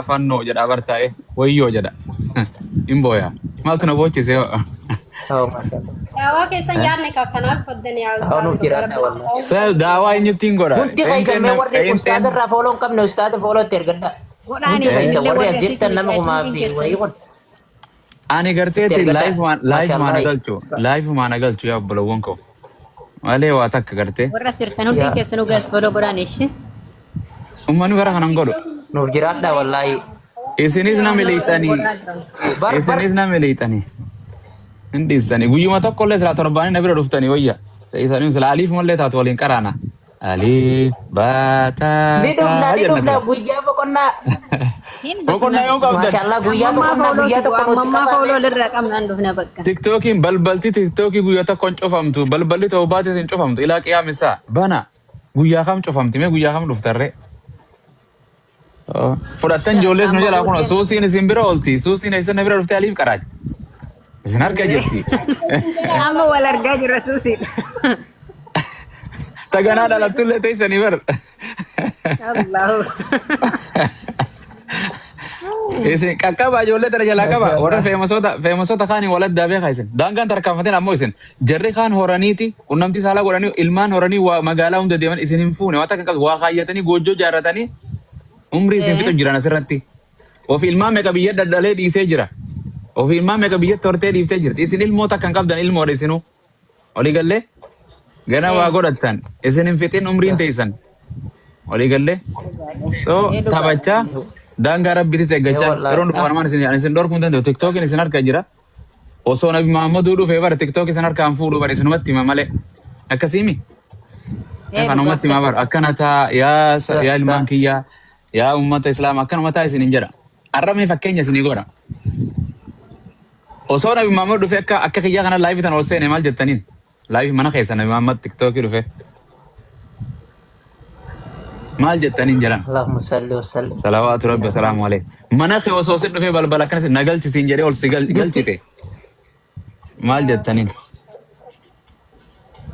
Fannoo jedha bartaa'e wayyoo jedha. Hin booya. Maaltu na boochise hoo? Oh, maashaallah. Daawaa keessan yaadne ka kanaaf baddanii yaa Haa ustaaza nuuf dhugaa jiraadha rabbi. wallahi. Sa daawaa eenyutti hin godha. Hundi keessan mee warri ustaaza irraa fooloo hin qabne ustaaza fooloo itti ergadha. Godhaani Hundi keessan isinillee warri warri as asitti jirtan nama nu kumaa hundi fi keessan. wayii kun Ani itti garteetti ergadha. live maana Maashaallah. galchu. Live maana galchu yaa obbolowwan koo. Malee waa takka gartee. Warra as jirtan hundi Yaa keessanuu gaas follow godhaan ishee. Uummanni bara kanan godhu. Nuuf jiraadha wallahi. Isinis na miliixanii. Godhaa jiran. Bar bar Isinis na miliixanii. Hin dhiistanii. Guyyuma tokko illee silaa torbaanii na bira dhuftanii wayya. Isanii silaa aliif mallee taatu waliin qaraana. Aliif baataa Ni dhufna ni jenna dhufna sila. guyyaa boqonnaa. Hin Boqonnaa dhufna. yoo qabdan. Maashaallah guyyaa Ammammaa boqonnaa fooloo guyyaa si tokko nutti ammammaa qabame. fooloo irraa qabnaan dhufna bakka. Tiktookiin balbalti tiktookii guyyaa tokko hin cufamtu. Balballi ta'uu hin cufamtu. Ilaa qiyaamisaa bana. Guyyaa kam cufamti? Mee guyyaa kam dhuftarree? Fudhattan ijoollees nu Amma jalaa kun booddee suusiin isin bira oolti. Suusiin eessa bira dhuftee aliif qaraati. Isin harka jirti. Amma wal argaa jirra suusiidha. Taganaa dhalattullee teessanii bar. Allahu. Isin qaqqabaa ijoollee tana jalaa qaba. Warra feemasoota kaaniin waladdaa beekaa isin. Daangaan tarkaanfatin ammoo isin. Jarri kaan horaniiti qunnamtii saalaa godhanii ilmaan horanii waa magaalaa hunda deeman isin hin fuune waan takka qabdu waa kaayyatanii goojjoo ijaarratanii umrii isin fixu jiran asirratti. Of ilmaan meeqa biyya dhadhalee dhiisee jira. Of ilmaan meeqa biyyatti hortee dhiiftee jirti. Isin ilmoo takka hin qabdan ilmoodha isinuu. Olii gallee gana waa godhattan isin hin fixin umriin teessan. Olii gallee so taphachaa daangaa rabbiitis eeggachaa yeroo dhufu wanumaan isin isin dhorkuu hin danda'u. Tiktookiin isin harka jira. Osoo Nabi Muhammaduu dhufee bara tiktook isin harkaan fuudhuu bara isinumatti hima malee. Akkasiimi? Kanumatti hima bara akkana taa yaa yaa ilmaan kiyyaa yaa uummata islaamaa akkanuma taa isin hin jedha. Arrabni fakkeenya isinii godha. Osoo Nabi Muhammad dhufee akka kiyyaa kana live tan ol seene maal jettaniin? Live mana keessa Nabi Muhammad tiktookii dhufee maal jettaniin jedhan? Allahumma salli wa sallim. Salawaatu Rabbi wasalaamu alayhi. Mana kee osoo si dhufee balbala akkanas na galchisiin jedhee ol si galchite maal jettaniin?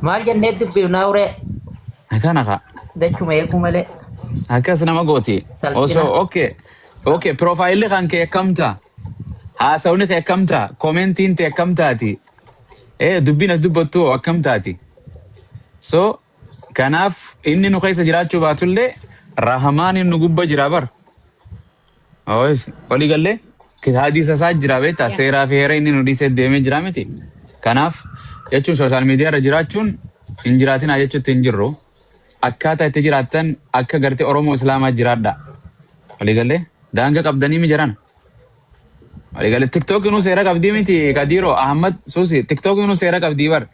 Maal jennee dubbifnaa uree? Akkana kaa. Dachuma eeguu malee. Akkas nama gooti. Salphina. Osoo okay profaayilli kan kee akkam ta'a? Haasawni kee akkam ta'a? Komentiin tee akkam taati? Dubbiin ati dubbattu hoo akkam taati? So kanaaf inni nu keessa jiraachuu baatullee rahamaaniin nu gubba jira bar. Ooyis walii gallee hadiisa isaa jira beektaa seeraa fi heera inni nu dhiisee deemee jira miti. Kanaaf jechuun sooshaal miidiyaa irra jiraachuun hin jiraatinaa jechuutti hin jirru. Akkaataa itti jiraattan akka gartee Oromoo Islaamaa jiraadha. Walii gallee daanga qabdanii mi jiran. Walii galee TikTok nu seera qabdii miti Kadiiroo Ahmad Suusi TikTok nu seera qabdii bar.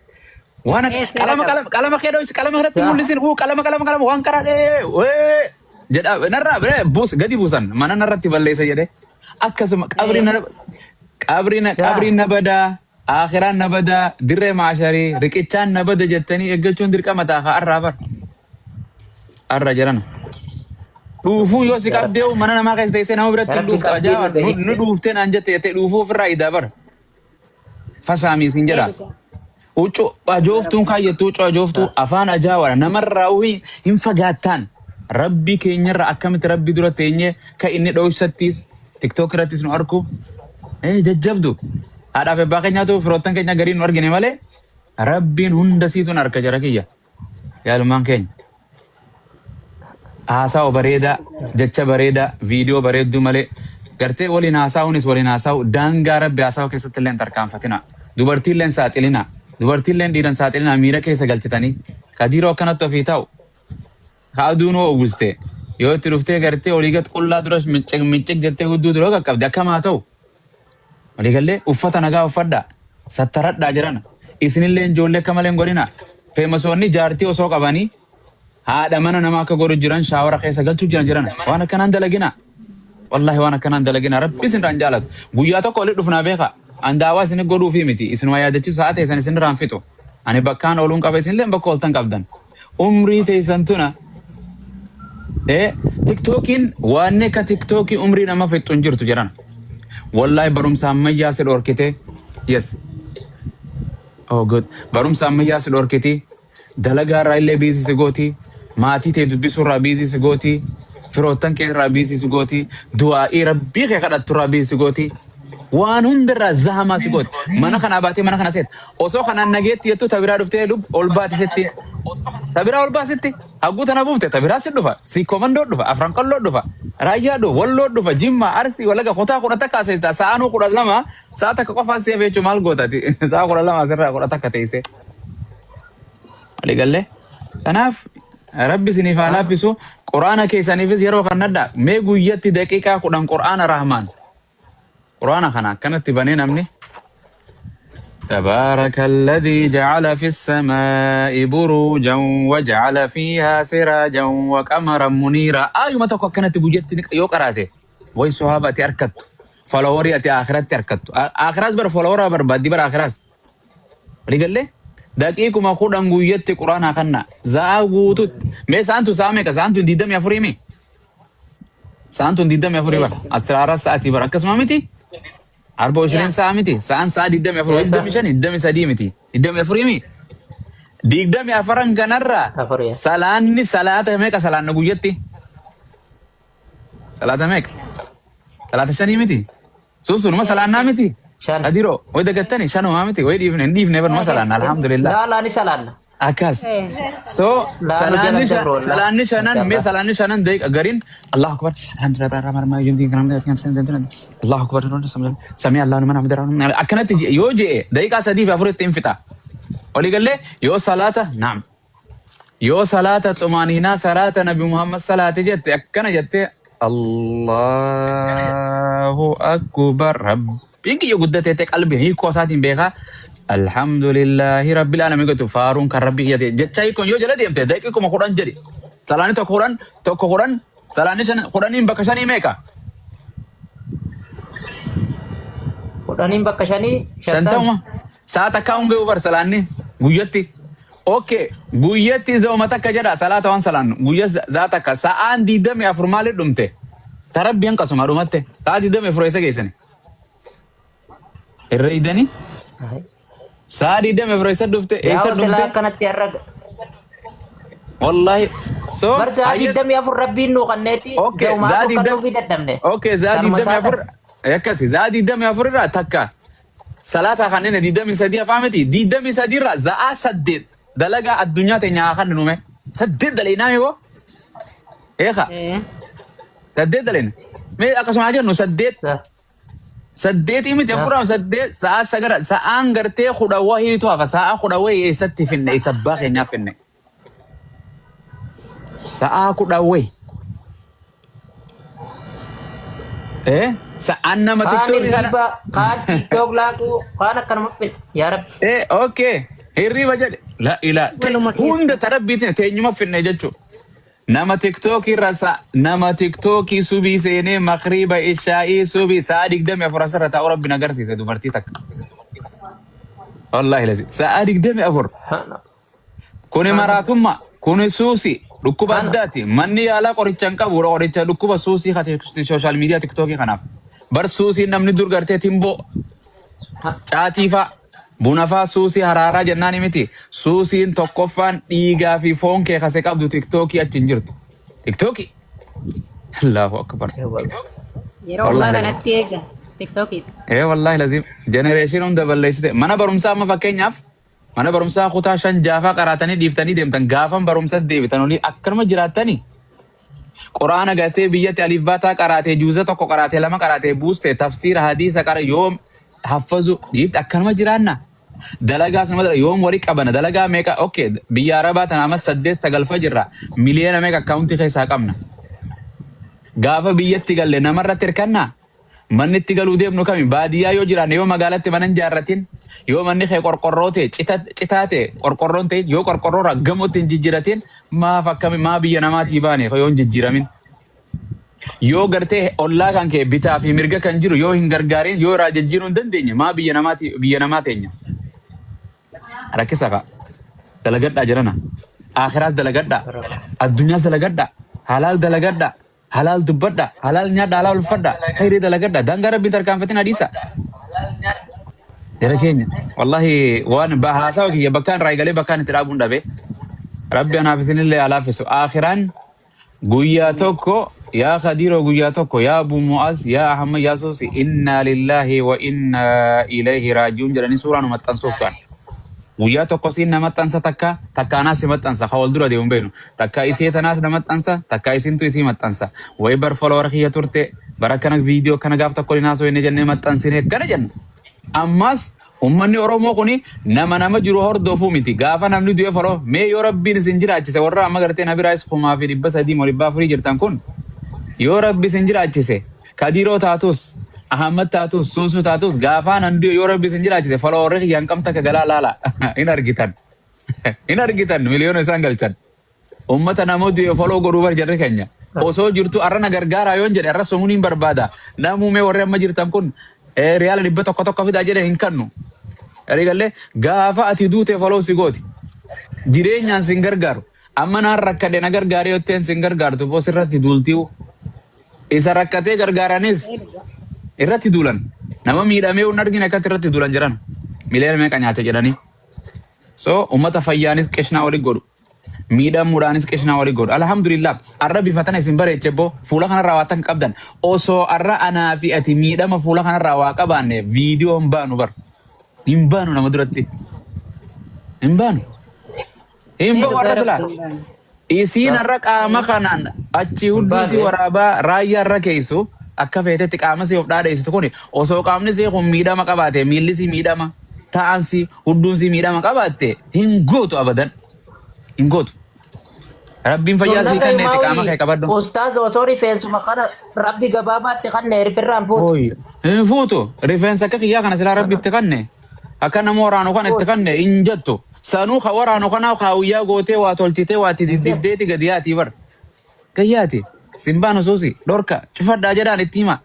Waan Ee, seera qalama qaba. qalama qalama kee dho'isi qalama irratti mul'isin uu qalama qalama qalama waan karaa ee jedha narraa buus gadi buusan mana narratti balleessa jedhe akkasuma qabri na qabri na qabri na badaa Aakhiraan na badaa, dirree maasharii, riqichaan na bada jettanii eeggachuun dirqama ta'a kaa arraa bar. Arra jedhana. Dhuufuu yoo si qabdee mana namaa keessa teessee nama biratti hin Rabbi dhuuftu qabdee ajaa'iba nu gahe. nu dhuuftee naan jette jettee dhuufuu ofirraa idaa bar. Fasaamii siin jedha. Huccuu ajooftuun kaayyattu huccuu ajooftuu afaan ajaa'ibaadha. Namarraa hin fagaattaan. Rabbi keenyarra akkamitti rabbi dura teenyee kan inni dhoksattis TikTok irrattis nu arku jajjabdu. Haadhaa fi abbaa keenyaatu firoottan keenya gariin nu argine malee rabbiin hunda siituun arka jara kiyya. Yaa ilmaan keenya. Haasawa bareedaa, jecha bareedaa, viidiyoo bareedduu malee gartee waliin haasa'uunis waliin haasa'u daangaa rabbi haasawa keessatti illee hin tarkaanfatina. Dubartii illee hin saaxilina. Dubartii illee dhiira hin saaxilina miira keessa galchitanii. Kadiiroo akkanatti ofii ta'u. Ka aduun hoo uwwiste. Yoo itti dhuftee gartee olii gad qullaa dura miccig miccig jettee hudduu dura qaqqabde akkam haa ta'u. Walii gallee uffata nagaa uffadhaa. Sattaradhaa jedhana. Isinillee ijoollee akka malee hin godhina. Feemasoonni jaartii osoo qabanii haadha mana nama akka godhu jiran shaawara keessa galchuu jiran jedhana. Waan akkanaan dalagina. Wallahi waan akkanaan dalagina. Rabbi isin irraan jaalatu. Guyyaa tokko walitti dhufnaa beeka. An daawaa isin godhuufii miti. Isinuma yaadachiisu sa'a teessan isin irraan fixu. Ani bakkaan ooluun qaba isinillee bakka ooltan qabdan. Umrii teessan tuna tiktookiin waan akka tiktookii umrii nama fixxu hin jirtu jedhan. Wallahi barumsa ammayyaa si dhorkite. Yes. Oh good. Barumsa ammayyaa si dhorkiti. Dalagaa irraa illee busy si gooti. Maatii tee dubbisuu irraa busy si gooti. Firoottan kee irraa busy si gooti. Du'aa'ii rabbii kee kadhattu irraa busy si gooti. Waan hundarraa zahamaa si gooti. Mana kanaa baatee mana kana seeta. Osoo kanaan nageetti jettu ta biraa dhuftee lub ol baati sitti. Ta biraa ol baasitti. Hagguu tana buufte ta biraa si dhufa. Siikoo mandoo dhufa. Afran qalloo dhufa. Raayyaa dhufa. Walloo dhufa. Jimma, Arsii, Walaga kutaa 11 aseeta. Sa'aanuu 12 sa'a takka qofaa si hafe jechuun maal gootati? Sa'a 12 asirraa 11 teessee. Waliigallee. Kanaaf Rabbi isiniif haa laaffisu. Quraana keessaniifis yeroo kannadha. Mee guyyatti daqiiqaa 10 Quraana Rahmaan. Quraana kana akkanatti banee namni. تبارك الذي جعل في السماء بروجا وجعل فيها سراجا وقمرا منيرا. Ayuma tokko akkanatti guyyatti yoo qaraate way sawaaba ati harkattu, followerii ati akhiratti harkattu. Akhiraas bar followeraa barbaaddi bara akhiraas. Waliigallee, daqiiquma 10 guyyatti quraanaa kanna za'aa guututti. Mee sa'antu sa'a meeqa? Sa'antu 24 mi? Sa'antu 24 bara asiraara sa'atii bara, akkasuma miti? Arba ishirin sa'a miti? Sa'an sa'a 24, 25, 23 miti? 24 mi? 24 kanarraa Afur yaa. Salaanni salaata meeqa salaanna guyyatti? Salaata meeqa? Salaata shanii miti? Sun sunuma salaannaa miti? Shan. Adiroo way dagattani, shanumaa miti? Way dhiifne hin dhiifne baruma salaanna, alhamdulillah. Laa, laa, ni salaanna. Akkas. So Laa, nu salaanni jalan dabro, laa. salaanni shanan mee salaanni shanan daqiiqa gariin Allahu akbar, alhamdulillah, Allahu akbar, sami Allahu liman hamidah, akkanatti yoo je'e daqiiqaa sadii fi afuritti hin fixa. Walii gallee, yoo salaata naam yoo salaata xumaaniinaa salaata Nabi Muhammad salaate jette akkana jette, Allahu akbar, Rabbiin kiyya guddateette, qalbii hiikoo isaatiin beekaa, alhamdulillahi rabbil alamin godhu, faaruun kan Rabbii kiyya ta'e jecha hiikoon yoo jala deemte daqiiquma 10 jedhi. Salaanni tokko 10, tokko 10, salaanni shan 10n bakka shanii meeqa? 10n bakka shanii 50. 50. Sa'a takkaa hungee bar salaanni guyyatti. Okay, guyyatti za'uma takka jedha salaata waan salaannu guyya sa'a takka, sa'aan 24 maaliif dhumte? Ta Rabbi hanqasuma dhumatte. Sa'a 24 eessa geessani? Irra idanii sa'a 24 eessa dhufte? Eessa Yaa silaa dhumte? akkanatti har'a Wallahi, so bar sa'a 24 Rabbiin nuu kanneeti za'umaa sa'a tokko digdam nuufii dadhabne. Okay, sa'a Kanuma digdamii isaa afur akkasi, sa'a 24 irraa takka salaata kanneen 23 afaa miti? 23 irraa sa'a 8 dalagaa addunyaa teenya haa kan nume. 8 dalaynaa yoo eeka 8 dalayna. Mee akkasuma haa jennu 8. 8 miti? Akkuraam 8, sa'a sagara, sa'aan gartee kudha wahiitu hafa. Sa'a kudha wahii eessatti finne? Isa abbaa keenyaaf finne sa'a kudha wahii. Sa'aan nama Kaan TikTokii kana hirriba, kaan TikTok laatu, kaan akkanuma fedha. Yaa Rabbi. Okay, hirriba jedhe, la ilaa Waluma keessa. Hunda tarabbiitiin teenyuma finne jechuudha. Nama TikTokii irra nama TikTokii subii seenee makriiba, ishaa'ii, subii sa'a 24 asirra taa'u Rabbi na agarsiise dubartii takka. Wallaahi lazi sa'a 24. Kuni maraatummaa, kuni suusii, dhukkuba addaati. Manni yaalaa qoricha hin qabu, qoricha dhukkuba suusii social media TikTokii kanaaf. Bar suusiin namni dur gartee timboo, caatii fa'a, buna fa'a suusii haraaraa jennaan miti. Suusiin tokkoffaan dhiigaa fi foon kee kase qabdu TikTokii achi hin jirtu. TikTokii. Allahu akbar. Yeroo ammaa Wallahi lazim. kanatti eega TikTokiidha. Ee wallahi lazim. Generation hunda balleessite. Mana barumsaa amma fakkeenyaaf mana barumsaa kutaa shan jaafaa qaraatanii dhiiftanii deemtan, gaafan barumsa deebitan olii akkanuma jiraattanii Quraana gartee biyyatti aliif baataa qaraatee, juuza tokko qaraatee, lama qaraatee buuste, tafsiira hadiisa qara yoom haffazu dhiifte akkanuma jiraanna. Dalagaa sunuma dala yoom walii qabana? Dalagaa meeqa? Okay, biyya arabaa tana amma saddeet sagalfa jirra, miliyoona meeqa akkaawuntii keessaa qabna? Gaafa biyyatti galle namarratti hirkannaa? Manni itti galuu deemnu kami? Baadiyyaa yoo jiraanne, yoo magaalatti mana hin jaarratin, yoo manni kee qorqorroo ta'e, citaa ta'e, qorqorroon ta'e, yoo qorqorroorraa gamootti hin jijjiiratin, maaf akkami maa biyya namaatii baane yoo hin jijjiiramin? Yoo gartee ollaa kan kee bitaa fi mirga kan jiru yoo hin gargaarin, yoo irraa jijjiiruu hin dandeenye, maa biyya namaatii biyya namaa teenya? Rakkisa ka'a. Dalagadhaa jirana. Akhiraas dalagadhaa. Addunyaas dalagadhaa. Halaal dalagadhaa. Halaal dubbadhaa. Halaal nyaadhaa. Halaal uffadhaa. Khayrii dalagadhaa. Daangaa Rabbiin tarkaanfatin hadiisa. Jara keenya. Wallahi waan haasawa kiyya bakkaan irraa eegalee bakkaan itti dhaabuun dhabe. Rabbi anaaf isinillee haa laaffisu. Akhiraan guyyaa tokko Yaa Khadiiroo guyyaa tokko, yaa Abu Mu'az, yaa Ahmad, yaa Suusi, innaa lillaahi wa innaa ilayhi raaji'uun jedhanii suuraa nu maxxansuuf ta'an. Guyyaa tokko siin na maxxansa, takka takka anaas si maxxansa, ka wal dura deemu hin beeknu. Takka isee tanaas na maxxansa, takka isintu isii maxxansa. Wayi bar follower kiyya turte, bara kana viidiyoo kana gaaf tokko hin haasofne jennee maxxansine akkana jenna. Ammas ummanni Oromoo kuni nama nama jiru hordofuu miti. Gaafa namni du'e follow mee yoo Rabbiin isin jiraachise, warra amma gartee na biraayis 3,300 moo 400 jirtan kun, yoo Rabbi isin jiraachise, Kadiroo taatus, Ahmad taatus, Suusuu taatus, gaafaa nan du'e yoo Rabbi isin jiraachise, followerri kiyyaan qabta akka galaa laala. Hin argitan. Hin argitan miliyoona isaan galchan. Ummata nama du'e follow godhuu bar jarri keenya. Osoo jirtu arra na gargaaraa yoon jedhe, arra somuun hin barbaada. Namuu mee warri amma jirtan kun riyaala 100 tokko fidaa jedhe hin kannu. Galee gaafa ati duute follow si gooti. Jireenyaan sin gargaaru. Amma naan rakkadhe na gargaaree yotteen sin gargaartu boos irratti duulti'u. Isa rakkatee gargaaranis irratti duulan. Nama miidhamee hin argine akkatti irratti duulan jiran. Miliyoona meeqa nyaate jedhanii. So ummata fayyaanis qishnaa walii godhu. Miidhamuudhaanis qishnaa walii godhu. Alhamdulillah, arra bifa tana isin bareeche boo, fuula kanarraa waa tan qabdan. Osoo arra anaa fi ati miidhama fuula kanarraa waa qabaanne, viidiyoo hin baanu bar. Hin baanu nama duratti. Hin baanu. Hin bahu arra silaa. Isiin har'a qaama kanaan achi hudduu si waraabaa raayyaa irra keessu akka feetetti qaama si of dhaadheessitu kun, osoo qaamni si kun miidhama qabaate, miilli si miidhama ta'an si hudduun si miidhama qabaatte, hin gootu, abadan hin gootu. Rabbiin fayyaa sii kenneeti qaama kee qabadhu. Ustaaz, osoo rifeensuma kana Rabbi gabaabaatti kanne rifirraan fuutu. Hin fuutu. Rifeensa akka kiyyaa kana silaa Rabbi itti kanne, akka nama waraanu kana itti kanne, hin jettu. Sanuu ka waraanu kana kaawuyyaa gootee waa tolchitee waa itti diddibdeeti gadi yaatii bar. Gayyaati. Simbaan usuusi dhorka cufadhaa jedhaan itti hima.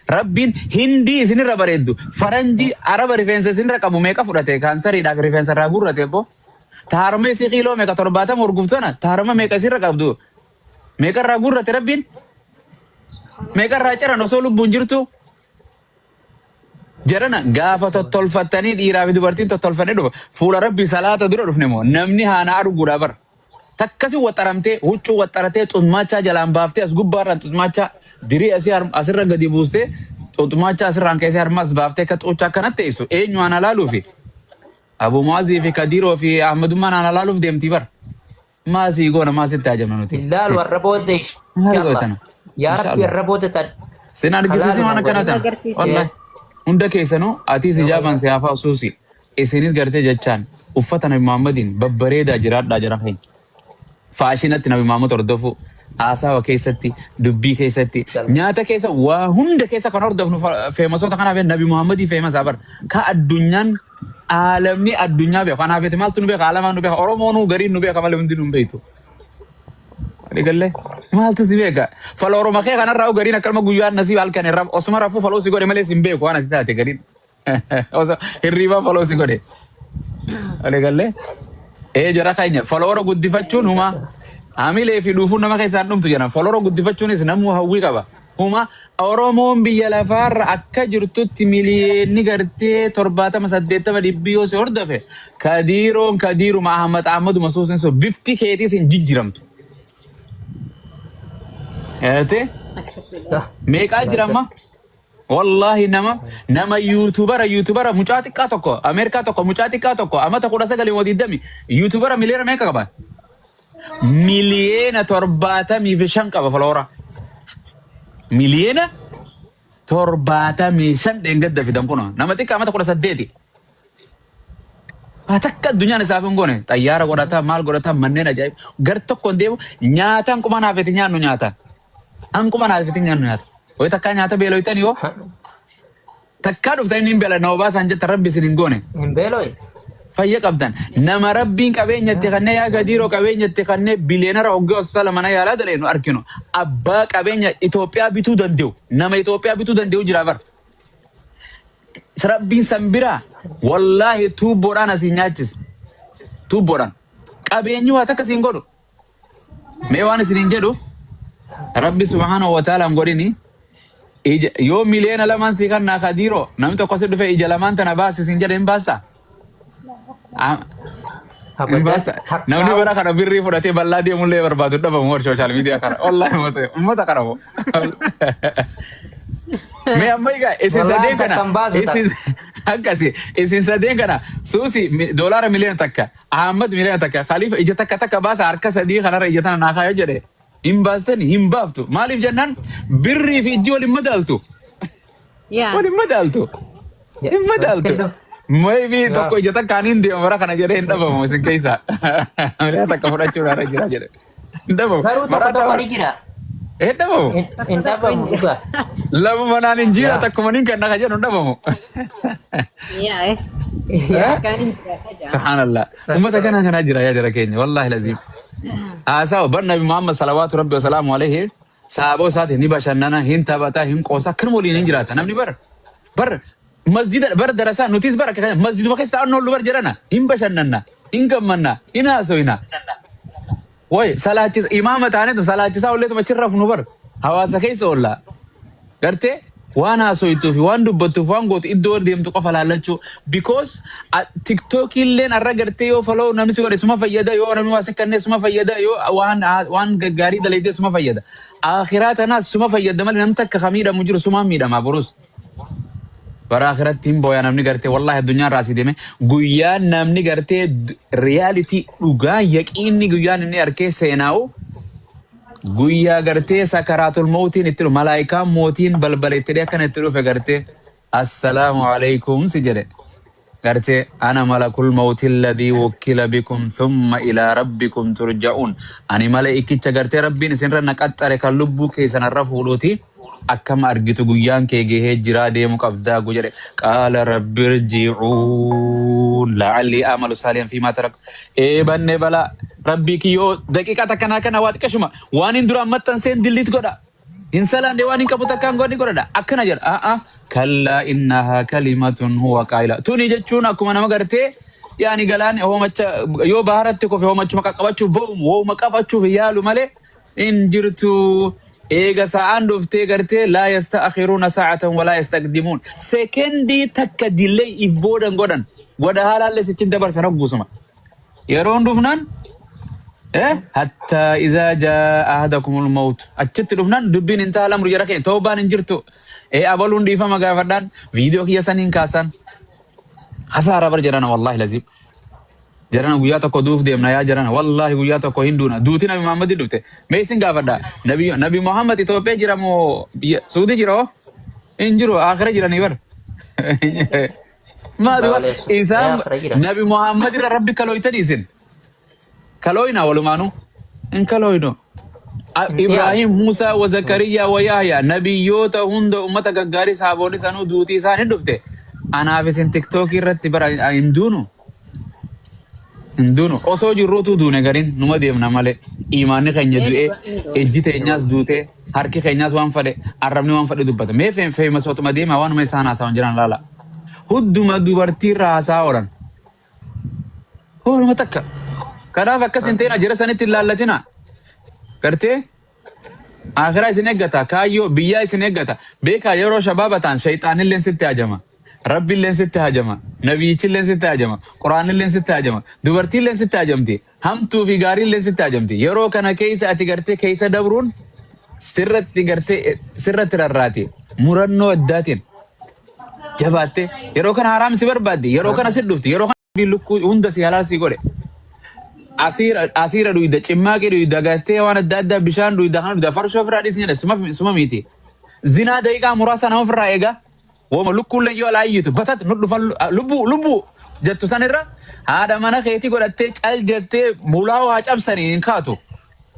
Rabbiin Hindii isinirra bareeddu, faranjii Araba rifeensa isinirra qabu meeqa fudhate, kaansariidhaaf rifeensa irraa guurrate boo. Taarma isii kiiloo meeqa 70 hurguftu sana, taarma meeqa isirra qabdu meeqa irraa guurrate Rabbiin, meeqa irraa ciran osoo lubbuun jirtu. Jarana gaafa tottolfattanii dhiiraa fi dubartiin tottolfannee dhufa fuula Rabbii salaata dura dhufne moo namni haana arguudha bara. Takkasi waxaramtee huccuu waxaratee xummaachaa jalaan baaftee as gubbaarraan xummaachaa dirii asii asirra gadi buustee xummaachaa asirraan keessee harmas baaftee akka xuuchaa akkanatti teessu eenyu haana laaluufi? Abu Muazii fi Kadiroo fi Ahmadummaan haana laaluuf deemtii bara. Maasii goona maasitti haajamna nuti. Illaalu warra booda. Maal gootana? Yaa Rabbi, Inshaallah. warra booda tan. Sin argisiisi waan akkana tana. Agarsiisi. Wallahi. Hunda keessanuu atiis ijaaban si haafaa suusi. Isinis gartee jechaan uffata Nabi Muhammadiin babbareedaa jiraadhaa jira keenya. Faashinatti Nabi Muhammad hordofuu. Haasawa keessatti, dubbii keessatti, nyaata keessa, waa hunda keessa kan hordofnu famousoota kanaaf Nabi Muhammadii famousaa bara. Ka addunyaan aalamni addunyaa beeku. Kanaaf maaltu nu beeka? Alamaan nu beeka. Oromoonuu gariin nu beeka malee hundi nu hin beektu. Galee maaltu si beeka? Followeruma kee kanarraa gariin akkanuma guyyaan nasii halkan irra osuma rafuu follow si godhe malee si hin beeku waan ati taate gariin. Osoo hirriibaa follow si godhe. Galee ee jara keenya, followera guddifachuun huma hamilee fi dhuufuun nama keessaan dhumtu jedhan. Followera guddifachuunis namuu hawwii qaba. Huma Oromoon biyya lafaarra akka jirtutti miliyoonni gartee 70, 80, 100 yoo si hordofe, Kadiiroon Kadiiruma, Ahmad Ahmaduma, Suusin sun bifti keetiis hin jijjiramtu. Gartee meeqaa jira amma? Wallahi nama YouTubera mucaa xiqqaa tokko Ameerikaa tokko, mucaa xiqqaa tokko amata 19 moo 20, YouTubera miliyoona meeqa qaba? Miliyoona 75 qaba followera. Miliyoona 75 dheengadda fidan kun nama xiqqaa amata 18. Waa takka addunyaan isaaf hin goone, xayyaara godhata, maal godhata, manneen ajaa'iba gar tokko hin deemu, nyaata hanquma naafeti nyaannu, nyaata hanquma naafeti nyaannu nyaata. Wayi takkaa nyaata beeloytan yoo takkaa dhuftanii hin beela nama baasaan jetta, Rabbi isin hin goone. Hin beelooyi. Fayya qabdan, nama Rabbiin qabeenya itti kannee, yaa Gadiiroo, qabeenya itti kannee biliyeenara hoggee hospitaala mana yaalaa dalee nu arkinu, abbaa qabeenya Itoophiyaa bituu danda'u, nama Itoophiyaa bituu danda'u jira bar. Rabbiin san biraa wallaahi tuubboodhaan asii nyaachisa. Tuubboodhaan. Qabeenyi waa takka siin godhu. Mee waan isiniin jedhu, Rabbi subhaanahu wa ta'ala hin godhini. Ija yoo miliyoona 2n sii kannaa Kadiiroo, namni tokko si dhufe ija lamaan tana baasi siin jedhe, hin baastaa? Hin Abadan baasta. Namni takkaa bara kana birrii fudhatee bal'aa deemullee barbaadu dhabamu warra social media kana. Wallaahi uummata kana moo. Mee amma egaa isin Wallaahi sadeen kana takka hin baasu takka. isin akkasi isin sadeen kana suusi $1 million Ahmad 1 million Khalifa ija takka takka baasa harka sadii kanarra ija tana naa kaayo jedhe hin baastani, hin baaftu. Maaliif jennaan birrii fi ijji waliin madaaltu. Yaa. Waliin madaaltu. Hin madaaltu. Maybe tokko ija takkaan hin deemu bara kana jedhee hin dhabamu isin keessa. 1 million fudhachuudhaan irra jira jedhe. Hin dhabamu. Garuu tokko Maraa tokko ta'u ni jira. hin dhabamu. Hin dhabamu dhugaa. Lama manaan hin jira Yaa. takkuma nin kan naka jedhu hin dhabamu. Yaa. Yaa. Kan hin jira. Subhanallah. Ummata kana kana jira yaa jara keenya. Wallahi lazim. Haasawa bar Nabi Muhammad salawaatu rabbi wasalaamu alayhi sahaboo isaati ni bashannana, hin taphata, hin qoosa, akkanuma waliin hin jiraata. Namni bar bar masjida bar darasaa nutis bar akka kana masjiduma keessa taa'an oollu bar jedhana hin bashannanna, hin gammanna, hin haasoyna. Way salaachisa imaama taanetu salaachisaa olleetuma achirra nu bar hawaasa keessa oolla. Gartee waan haasoytuu fi waan dubbattuuf waan gootu iddoo deemtu qofa laallachuu, because TikTokiilleen arra gartee yoo follow namni si godhe suma fayyada, yoo namni waa si kennee suma fayyada, yoo waan gaggaarii dalagdee suma fayyada, akhiraa tanaas suma fayyada malee namni takka ka miidhamu jiru sumaan miidhama. Borus bara akhiratti hin booya namni gartee. Wallahi addunyaa irraa asii deeme guyyaan namni gartee reality dhugaa yaqiinni guyyaan inni arkee seenaa'u guyyaa gartee sakaraatul mawtiin itti dhufe, malaayikaan mootiin balbala itti dhee akkana itti dhufe, gartee "Assalaamu alaikum" si jedhe, gartee "Ana malakul mawti alladhii wukkila bikum thumma ilaa rabbikum turja'uun." Ani malaa'ikicha gartee rabbiin isinirra na qaxxare kan lubbuu keessan irra fuudhuuti. Akkam argitu, guyyaan kee gahee jiraa, deemu qabdaa gu jedhe. "Qaala rabbi irji'uun la'allii amalu saalihan fiimaa tarak." Eebanne balaa rabbii kiyyoo daqiiqaa takkanaa kana waa xiqqashuma waan hin duraan maxxanseen delete godha. Hin salaanne, waan hin qabu takkaan godhi godhadha. Akkana jedha. A'a, "Kallaa innahaa kalimatun huwa qaa'ila." Tuni jechuun akkuma nama gartee yaani galaan hoomacha yoo baharatti kofe hoomachuma qaqqabachuuf ba'u, hooma qabachuuf yaalu malee hin jirtu. Eega sa'aan dhuftee gartee laa yasta'akhiruuna sa'atan walaa yastaqdimuun. Sekendii takka dillee if boodan godhan. Godha haalaallee sichin dabarsan hogguusuma. Yeroon dhufnaan hattaa izaa jaa ahadakumul mawt achitti dhufnaan dubbiin hin ta'a lamru jara keenya toobaan hin jirtu. Abaluun dhiifama gaafadhaan viidiyoo kiyya saniin kaasan. Hasaara bar jedhana, wallahi lazim. Jarana guyyaa tokko duuf deemna yaa jarana, wallahi guyyaa tokko hin duuna. Duuti Nabi Muhammad dhufte. Mee isin gaafadha. Nabi Muhammad Itoophiyaa jira moo biyya Suudii jira hoo? Hin jiru, akhira jiranii bar. Maal isaan Nabi Muhammad irra rabbi kalooytanii isin. Kalooyna walumaanuu. Hin kalooynu. Ibrahim, Musa, wa Zakariya, wa Yahya, nabiyyoota hunda, ummata gaggaarii sahaboonni sanuu duutii isaan hin dhufte. Anaaf isin TikTokii irratti bara hin duunu. Hin duunu. Osoo jirruutu duune gariin numa deemna malee. Imaanni keenya du'ee, ijji teenyaas duutee, harki keenyaas waan fadhe, arrabni waan fadhe dubbata. Mee feemasootuma deemaa waanuma isaan haasawan jiran laala. Hudduma dubartii irraa haasaa oolan. Ooluma takka. Kanaaf akkas hin ta'in, jara sanitti hin laallatina. Gartee akhiraa isin eeggata, kaayyoo biyyaa isin eeggata. Beekaa, yeroo shabaaba ta'an shayxaanilleen sitti hajama. Rabbiilleen sitti hajama. Nabiyyichilleen sitti hajama. Quraanilleen sitti hajama. Dubartiilleen sitti hajamti. Hamtuu fi gaariilleen sitti hajamti. Yeroo kana keessa ati gartee keessa dabruun sirratti gartee sirratti rarraati. Murannoo addaatiin jabaatte yeroo kana haraam si barbaaddi. Yeroo kana si dhufti. Yeroo kana lukkuu hunda si halaal si godhe. Asiira dhuyda, cimmaaqii dhuyda, gartee waan adda addaa bishaan dhuyda, kana dhuyda, farshoo ofirraa dhiisni jedhe suma miti. Zinaa daqiiqaa muraasa nama ofirraa eega. Woma lukkuullee yoo alaa iyyitu batat nu dhufan lubbuu lubbuu jettu sanirra haadha mana keetii godhattee cal jettee mulaa waa cabsanii hin kaatu.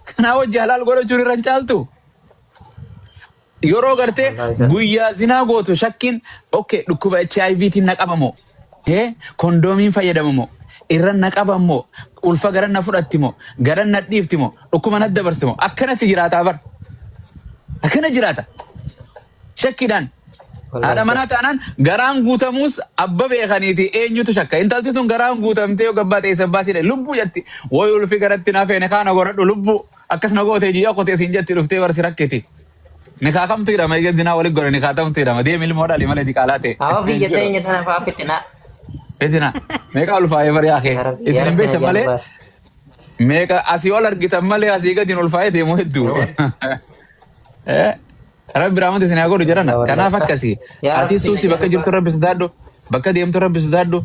Kanaa wajji halaal godhachuun irra hin caaltu. Yeroo gartee guyyaa zinaa gootu shakkiin, okay, dhukkuba HIVtiin na qabamoo, kondoomiin fayyadamamoo, irra na qabamoo, ulfa garan na fudhatti moo, garan na dhiifti moo, dhukkuba na dabarsi moo, akkanatti jiraataa bar. Akkana jiraata. Shakkiidhaan. Haadha manaa taanaan garaan guutamuus abba beekaniiti eenyutu shakka. Intalti tun garaan guutamtee yoo gabbaa ta'e sabbaa siidha. Lubbuu jetti. Woy ulfi garatti na feene kaana godhadhu lubbuu. Akkas na gootee jiyyaa qotee siin jetti dhuftee barsi rakkiti. Nikaa kamtu hidhama egaa zinaa walitti godhe, nikaa tamtu hidhama. Deemi ilmoo dhali malee diqaalaa ta'e. Hawa biyya teenya tana fa'aa fitinaa. Fitina. Meeqa ulfaa'ee bari akee. Yaa Rabbi, Isin yaa hin Rabbi beektan najaa nu malee baasi. meeqa asii ol argitan malee asii gadi hin ulfaa'ee deemu hedduu. Eh, Rabbi rahmata isin haa godhu jedhana. Kanaaf akkasii. Yaa Ati Rabbi suusi najaa bakka nu jirtu baasi. rabbi sodaadhu. Bakka deemtu rabbi sodaadhu.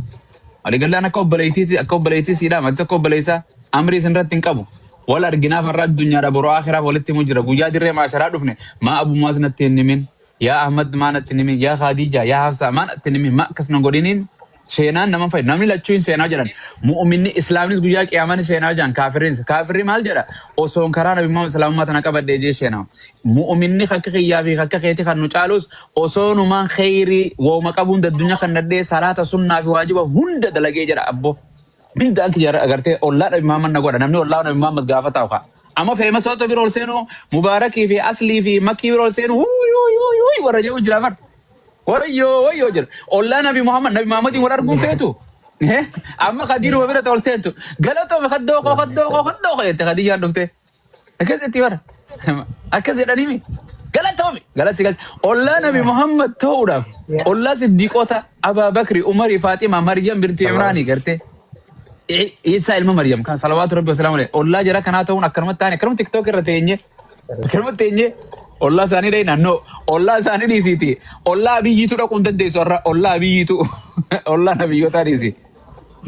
Waliigallaan akka obboleettiiti akka obboleettii siidhaam atis akka obboleessaa amrii isin irratti hin qabu. Wal arginaaf har'a addunyaadha boroo akhiraaf walitti himu jira. Guyyaa dirree maasharaa dhufne maa abummaas natti hin himin. Yaa Ahmad maa natti hin himin. Yaa Khadija yaa Hafsa maa natti hin himin. Maa akkas nan godhiniin seenaan nama fayyadu. Namni lachuu hin seenaa jedhan. Mu'uminni islaamnis guyyaa qiyaamaa ni seenaa jedhan kaafirriins. Kaafirri maal jedha? Osoon karaa nabi Muhammad islaamummaa tana qabadhee jee seenaa. Mu'uminni akka kiyyaa fi akka keeti kan nu caalus osoo numaan kheyrii wooma qabuun addunyaa kan nadhee salaata sunnaa fi waajiba hunda dalagee jedha abbo. Mindaan kiyya agartee ollaa nabi Muhammad na godha. Namni ollaa nabi Muhammad gaafa taa'u kaa. Amma feemasoota bira ol seenuu Mubaarakii fi Aslii fi Makkii bira ol seenuu huuy huuy huuy huuy warra jedhu jira bar. Wayyoo wayyoo jedha. Ollaa nabi Muhammad nabi Muhammadiin wal arguun feetu. Eh? Amma Khadiiruma bira ol seentu. Galatoome kaddoo koo kaddoo koo kaddoo koo jette Khadiijaan dhuftee. Akkas jetti bara. Akkas jedhanii mi? Galatoomi. Galatti galchi. Ollaa nabi Muhammad ta'uudhaaf ollaa siddiqoota Abaa Bakri, Umarii, Faaxima, Maryam binti Imraanii gartee. Isaa ilma Maryam kan salawaatu rabbi wasalaamu alayhi. Ollaa jara kanaa ta'uun akkanumatti taane akkanumatti TikTok irra teenye akkanumatti teenye ollaa isaanii dhayina no ollaa isaanii dhiisiiti ollaa abiyyiitu dhaquu hin dandeessu har'a ollaa abiyyiitu ollaa nabiyyootaa dhiisi.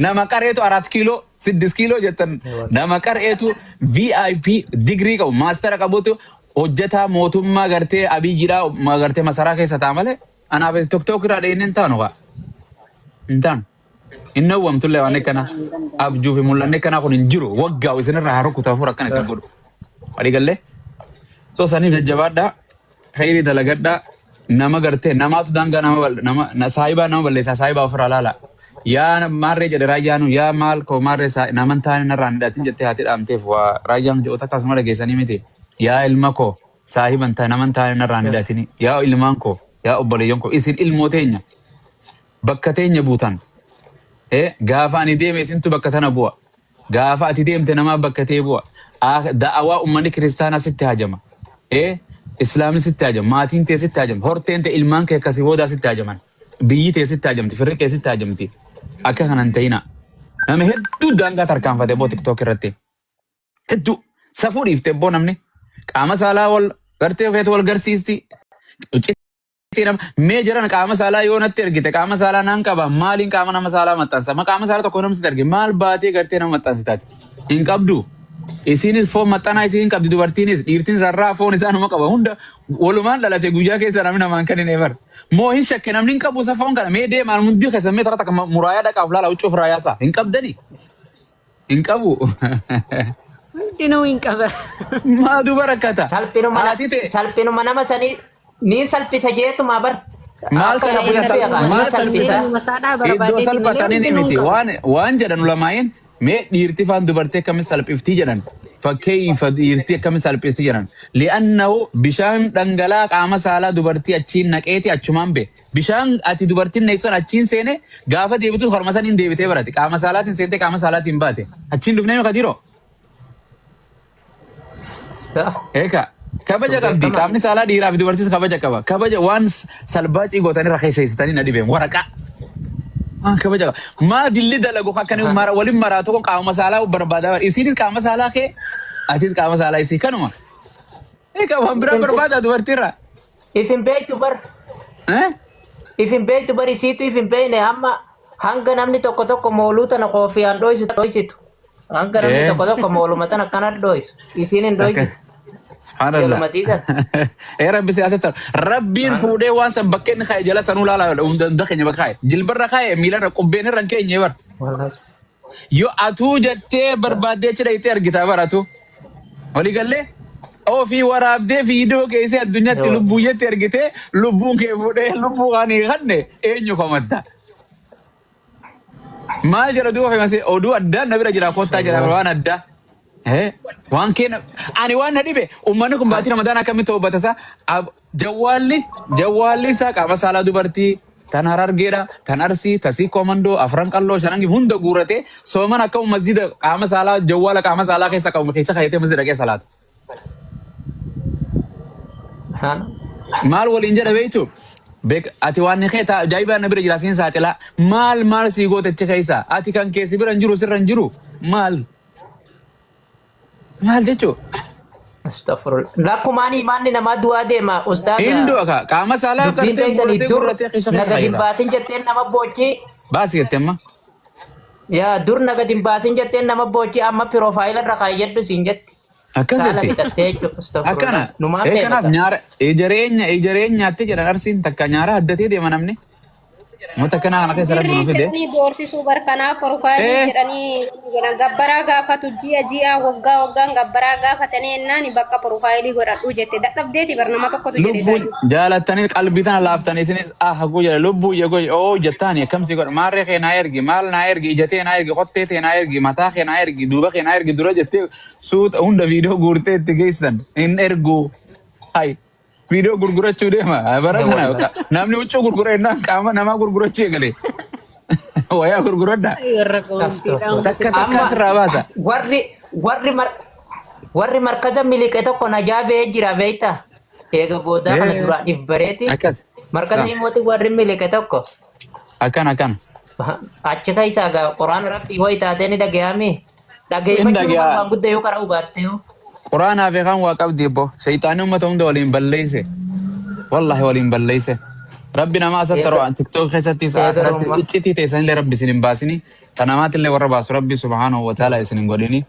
Nama qareetu 4 kiiloo 6 kiiloo jettan nama qareetu VIP digirii qabu maastara qabutu hojjetaa mootummaa gartee abiyyiidhaa gartee masaraa keessa ta'a malee anaaf TikTok irraa dhayinni hin taanu kaa hin taanu. Hin nawwamtullee waan akkana abjuu fi mul'anni akkanaa kun hin jiru. Waggaa isinirraa haa rukutu hafuura akkana isin godhu. Walii gallee? So saniif jajjabaadhaa. Khayrii dalagadhaa. Nama gartee namaatu daangaa nama nama saayibaa nama balleessaa saayibaa ofirraa laala. Yaa maarree jedhe raayyaanu yaa maal koo maarree naman taane narraa hin hidhatin jettee haati dhaamteef waa raayyaan jedhu takka asuma dhageessanii miti. Yaa ilma koo saahiban taane naman taane narraa hin hidhatini. Yaa ilmaan koo yaa obboleeyyan koo isin ilmoo teenya. Bakka teenya buutan. Gaafa ani deeme isintu bakka tana bu'a. Gaafa ati deemte namaa bakka tee bu'a. Da'awaa ummanni kiristaanaa sitti hajama. Islaamni sitti hajama. Maatiin tee sitti hajama. Horteen tee ilmaan kee akkasii boodaa sitti hajaman. Biyyi tee sitti hajamti. Firri kee sitti hajamti. Akka kanan ta'ina. Nama hedduu daangaa tarkaanfate boo TikTok irratti. Hedduu. Safuu dhiifte boo namni. Qaama saalaa wal gartee feetu wal garsiisti. Mee jiran qaama saalaa yoo natti ergite qaama saalaa naan qaba maaliin qaama nama saalaa maxxansa ma qaama saalaa tokko namni sitti erge maal baatee gartee nama maxxansitaati hin qabdu isiinis foon maxxanaa isiin qabdi dubartiinis dhiirtiin sarraa foon isaa numa qaba hunda walumaan dhalate guyyaa keessa namni namaan kan hin eebar moo hin shakke namni hin qabu isa foon kana mee deemaan hundi keessa mee tara takka muraayaa dhaqaaf laala huccuu ofirraa yaasaa hin qabdanii hin qabu Hundinuu hin qaba. Maa duba rakkata Salphinuma haati ta'e salphinuma nama sanii ni salphisa jeetuma bar. Maal Akka salphisa qabu beekaa ni maal salphisa. salphisa Masaadhaa iddoo barbaadeeti malee salphataniin hundinuu hin miti qabu. waan waan jedhan ulamaa'in mee dhiirti faan dubartii akkamitti salphiftii jedhan fakkeeyfa dhiirtii akkamitti salphisti jedhan li'annahu bishaan dhangala'aa qaama saalaa dubartii achiin naqeeti achumaan be bishaan ati dubartiin naqxan achiin seene gaafa deebitus horma saniin deebitee barate qaama saalaatiin seentee qaama saalaatiin baate achiin dhufnee kadiiroo Eeka kabaja Sun qabdi beekama. qaamni saalaa dhiiraa fi dubartiis kabaja qaba kabaja waan salbaacii gootanii rakeessisanii na dhibeen waraqaa waan kabaja qaba maa dilli dalagu akkani mara waliin maraatu kun qaama saalaa barbaadaa isiinis qaama saalaa kee atis qaama saalaa isii kanuma eeka waan biraa barbaadaa dubartiirraa If hin beektu bar. Eh? If hin beektu bar isiitu if hin beekne hamma hanga namni tokko tokko mooluu tana koofiyaan dhoysu dhoysitu. Hanga namni tokko tokko mooluma tana akkana dhoysu. Isiin hin Akka dhoysitu. subhanallah. Jaluma siisan. Ee rabbi siyaasatti rabbiin fuudhee waan san bakkee inni kaa'e jala sanuu laala hunda keenya bakka kaa'e jilbarra kaa'e miilarra qubbeen irra hin keenye bar. Wallahi. Yoo atuu jettee barbaaddee achi dhayitee argita bar atuu. Walii gallee ofii waraabdee viidiyoo keessee addunyaatti Yoo. lubbuuyyetti ergitee lubbuun kee fuudhee lubbuu waan hin kanne eenyu komatta. Maal jedha duuba femasee oduu addaa na bira jira kottaa jedha waan addaa. Waan keenya ani waan na dhibe uummanni kun baatii ramadaan akkamitti toobata isaa jawwaalli jawwaalli isaa qaama saalaa dubartii tan harargeedha tan arsii tasii komandoo afran qalloo shanan hunda guurate sooman akka masjida qaama saalaa jawwaala qaama saalaa keessa qabu keessa kaayatee masjida keessa salaata. Maal waliin jedha beektu? Beek ati waan ni kee ajaa'ibaa na bira jira siin saaxilaa. Maal maal sii goote achi keessa? Ati kan keessi bira hin jiru, sirra hin jiru. Maal? Maal jechuu? Astaghfirullah. Lakkumaan imaanni namaa du'aa deema ustaaza. Hin du'a ka qaama saalaa Dubbiin gartee teessanii guurratee dur guurratee keessa keessa naga fayyada. dibbaasin jetteen nama boochi. Baasi jette amma. Yaa dur naga dibbaasin jetteen nama boochi, amma piroofaayila irra kaayyadhu siin jetti. Akkas Saala jetti. fixattee jechuudha. Astaghfirullah. Akkana. Numaa Ee kanaaf feena. nyaara ijareenya ijareenyaatti jedhan. Arsiin takka nyaara haddatee deema namni. Uummata akkanaa kana keessa Rabbi Birrii nu fide. jedhanii doorsisuu barkanaa profaayilii jedhanii jedhan, gabbaraa gaafatu, ji'a ji'a, waggaa waggaan gabbaraa gaafatanii ennaan bakka profaayilii godhadhu jette dadhabdeeti bar, nama tokkotu jedhe Lubbuun isaayyuu. jaalattanii qalbii tana laaftanii isinis ah haguu jedhe, lubbuu yegoo oo jettaani akkamsi godha, maarree kee naa ergi, maal naa ergi, ija tee naa ergi, kottee tee naa ergi, mataa kee naa ergi, duuba kee naa ergi dura jettee suuta hunda viidiyoo guurtee itti geessan hin ergu. Hay, viidiyoo gurgurachuu deema bara kana. Wallahi. Namni huccuu gurgura jennaan qaama namaa gurgurachuu eegale. Wayaa gurguradha. Warra koomtiidhaan. Takka takka Amma asirraa baasa. warri markaza miliqe tokko najaa ba'ee jira, beekta. Eega boodaa kana duraan if bareeti. Akkas. Markaza himooti warri miliqe tokko. Akkana akkana. Achi keessaa gaa quraana Rabbii wayi taatee ni dhagayami. Hin Dhageeffachuun dhagayaa. waan guddaa yoo qara'uu baatte yoo. Quraanaa fi kan waa qabdi ebbo. Shayxaanni uummata hunda waliin balleeyse. Wallahi waliin balleeyse. Rabbi namaa asatti Eega yeroo TikTok keessattis eega akhiratti rumma. iccitii teessanillee Rabbi isin hin baasini. Ta namaatillee warra baasu Rabbi subhaanahu wa ta'ala isin hin godhini.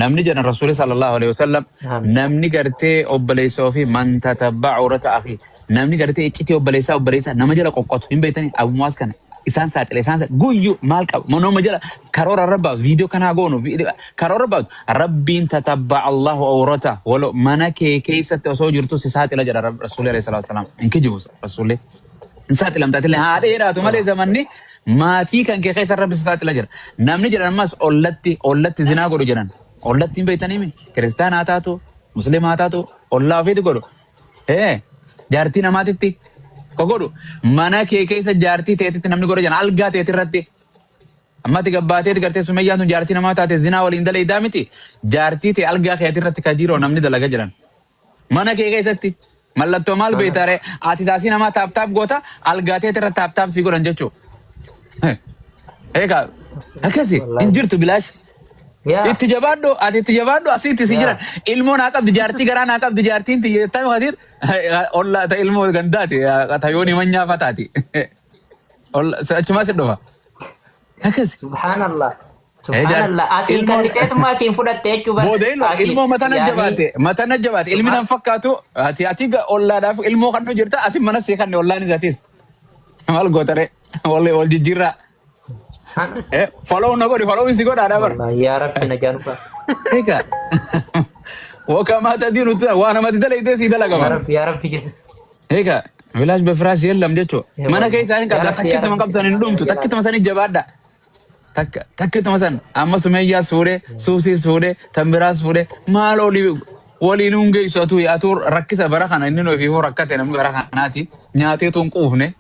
Namni jedhan Rasuuli sallallahu alaihi wasallam Amiin. namni gartee obboleessa ofii man tatabba'a awrata akhi, namni gartee iccitii obboleessaa obboleessaa nama jala qoqqotu hin beektanii, abumaas kana isaan saaxile, isaan guyyuu maal qabu manooma jala karoora irra baasu, viidiyoo kanaa goonu karoora baasu, Rabbiin tatabba'a Allahu awrata walo mana kee keessatti osoo jirtu si saaxila jedha Rasuuli alayhi salaatu wasalaam. Hin kijibu Rasuulli, hin saaxilamtaatillee haa dheeraatu malee zamanni maatii kan kee keessa Rabbi si saaxila jira. Namni jedhan ammas ollatti ollatti zinaa godhu jedhan. Ollatti hin beektanii mi? Kiristaanaa taatu, muslimaa taatu, ollaa ofiitti godhu. Ee, jaartii namaatitti ko godhu, mana kee keessa jaartii teetitti namni godhu jedhan, algaa teeti irratti. Ammatti gabbaateeti gartee Sumayyaan tun jaartii namaa taate zinaa waliin dalaydaa miti. Jaartii tee algaa keeti irratti kadiiroo namni dalaga jedhan. Mana kee keessatti mallattoo maal beektaa ree? Ati taasii namaa tap tap goota, algaa teeti irra tap tap sii godhan jechuu. Eegaa akkasi hin jirtu bilaash. Yaa. Itti jabaadhu, ati itti jabaadhu, asitti si jiran. Ilmoo naa qabdi jaartii, garaa naa qabdi jaartiin tiyya kadir olla ta ilmoo gandaati ta yooni manyaa fataati. Olla achumaa si dhufa. Akkasi. Subhanallah. Subhanallah. Asiin kanniteetuma asiin fudhatte jechuu bara. Booda ilmoo Asiin ilmoo matana yaani jabaate, matana jabaate, ilmi nan fakkaatu. Ati ollaadhaaf ilmoo kan nu jirta, asin mana sii kanne, ollaan isaatis maal gootare, wal wal jijjiirraa. Follow na godhi, follow si godhaa bar. Wallahi yaa Rabbi najaa nu baasi. Egaa wakamaa tadiinu waa namatti dalaydee sii Yaa dalagama. Rabbi, yaa Rabbi jedhe. Egaa bilaash befiraash yeellam jechuudha. Yaa Mana wallahi. keessaa hin Yaa qabda Rabbi, yaa takkituma Rabbi. qabsan hin dhumtu, takkituma san jabaadha. Takka takkituma san amma Sumeeyyaas fuudhee, Suusiis fuudhee, Tambiraas fuudhee, maal olii waliin hun geessu atuu atuu rakkisa bara kana inni nuuf ifuu rakkate, namni bara kanaati nyaateetu hin quufne.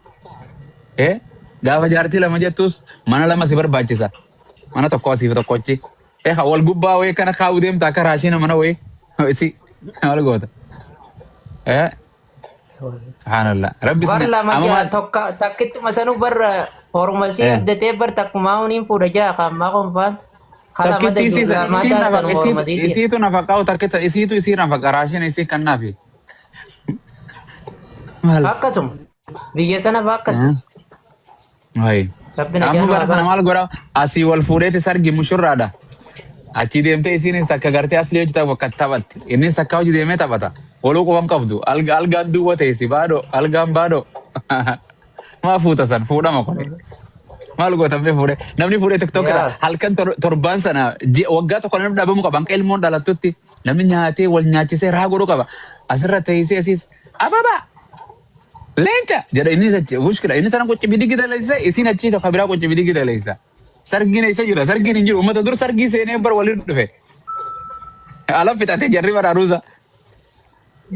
Gaafa jaartii lama jettus mana lama si barbaachisa. Mana tokko asiif tokko achi. Wal gubbaa wayii kana kaa'uu deemta akka raashina mana wayii. Si maal goota? Subhaanallah. Rabbi Bar isin lama amma jaa maal tokko takkittuma sanuu bar horuma sii abdatee bar takkumaa huniin fuudha jaa kammaa konfaan. Kala mata Takkitti isii ijoollee isiin mataa nafaqa tanuma horuma isiitu siitiin. isiitu nafaqaa takkitta isiitu isii nafaqa raashina isii kannaafi. Maal? Akkasuma biyya sana fa akkasuma. Wayi. Rabbi najaa Amma nu bara haa kana baasu. maal godha? Asii wal fuudheeti sargi mushurraadha. Achii deemtee isiinis takka gartee aslii hojii takka taphatti. Innis takka hojii deemee taphata. Waluu quban qabdu. Algaan duwwa teessi baadhoo. Algaan baadhoo. Maa fuuta san fuudhama kuni. Maal gootamee fuudhee? Namni fuudhee TikTok irra halkan torbaan sana waggaa tokko namni dhaabamuu qaba. Hanqa ilmoon dhalattutti namni nyaatee wal nyaachisee raa godhuu qaba. Asirra teessee asiis ababa leenca jedha, inni achi mushkila, inni tana qochi bidigi daleessa, isiin achi tokko biraa qochi bidigi daleessa. Sargiin eessa jira? Sargiin hin jiru. Uummata dur sargii seenee bar waliin dhufe. Ala fixatee jarri bara aruuza.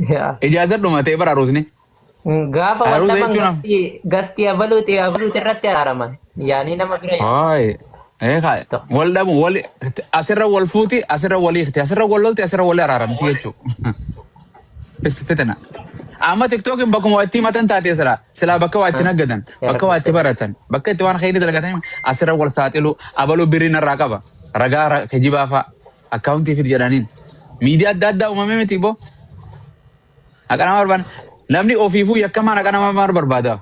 Yaa. Ijaaza dhumatee bara aruusni. Gaafa wal Aruuza dhaban jechuun gastii abaluuti abaluuti irratti araaraman. Yaanii nama bira yaa. Oi. Eegaa wal dhabu wal asirra wal fuuti, asirra wal hiikti, asirra wal lolti, asirra wal araaramti jechuudha. Fitna. Amma TikTokin bakkuma waa itti himatan taatee silaa. Silaa bakka waa itti naggadan, Yaa bakka waa Rabbi. itti baratan, bakka itti waan khayrii dalagatan asirra wal saaxilu, abaluu birrii narraa qaba. Ragaa kijibaa fa'a akkaawuntii fidi jedhaniin. Miidiyaa adda addaa uumamee miti boo. Haqa nama barbaada. Namni ofiifuu yakkamaan haqa nama maal barbaada?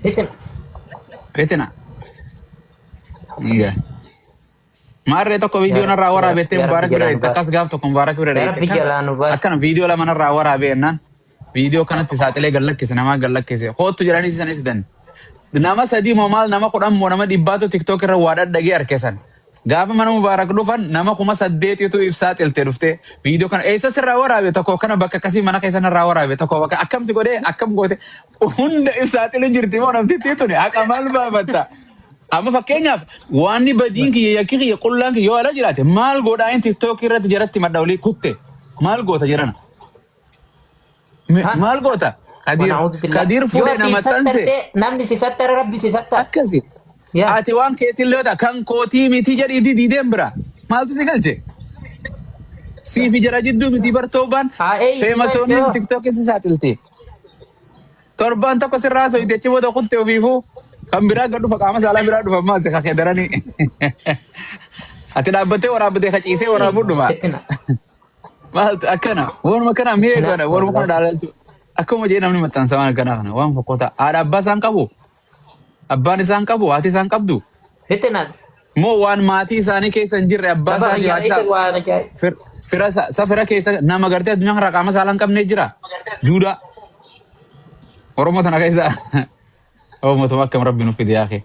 Fitina. Fitina. Maarree tokko Yaa viidiyoo narraa Rabbi, waraabettee yaa Rabbi Mubaarak bira jalaa nu dheeyte. Akkas baasi. gaaf tokko Mubaarak bira Yaa dheeyte. Rabbi Kan jalaa nu baasi. akkana viidiyoo lama narraa waraabee jennaan viidiyoo kanatti saaxilee gad lakkise, namaa gad lakkise. Hoottu jedhanii sisanis fidan. Nama sadii moo maal, nama 10 moo nama dhibbaatu TikTok irra waa dhadhagee harkesan. Gaafa mana Mubaarak dhufan nama 8000tu ibsaa xilte dhuftee viidiyoo kana eessa sirraa waraabe, tokko kana bakka akkasii mana keessa narraa waraabe, tokko bakka akkam si godhee akkam goote, hunda ibsaa xilu jirti moo namtittii tuni haqa maal baafatta? Amma fakkeenyaaf waanni badiin kiyya, yakki kiyya, qullaan kiyya yoo ala jiraate maal godhaa inni TikTok irratti jaratti madda olii kutte maal goota jedhana? Ha? Maal goota? Kadiir Wana'uudhu billah. Kadiir Yoo fuudhee ati nama maxxanse. sattarte, namni si sattara, Rabbi si sattara. Akkasi. Yaa. Ati waan keetillee yoo ta'a kan kootii miti jedhiitii diideen bira. Maaltu si galche? Siifi jara jidduu miti bar toobaan Haa ee feemasoonni yoo. TikTokin si saaxilti. Torbaan tokko sirraa soyite, achi booda kutte ofiifuu kan biraa gad dhufa, qaama saalaa biraa dhufa ammaas kakee daranii. Ati dhaabbattee waraabbatee ka ciisee waraabuu dhuma. Fitina. Maaltu akkana waanuma kana mee Fitina. kana waanuma kana Wallahi. dhaalalchu akkuma jedhee namni maxxansa waan akkanaa kana waan fokkotaa haadha abbaa isaan qabu, abbaan isaan qabu, haati isaan qabdu Fitina. moo waan maatii isaanii keessa hin jirre abbaa Saba isaatii kiyya haati keessa isaa waan ajaa'ib. fira isa fira keessa nama gartee addunyaa kanarraa qaama saalaa hin qabne jira duudaa Oromoo tana keessa. Oromoo akkam Rabbi nuuf fide yaakee.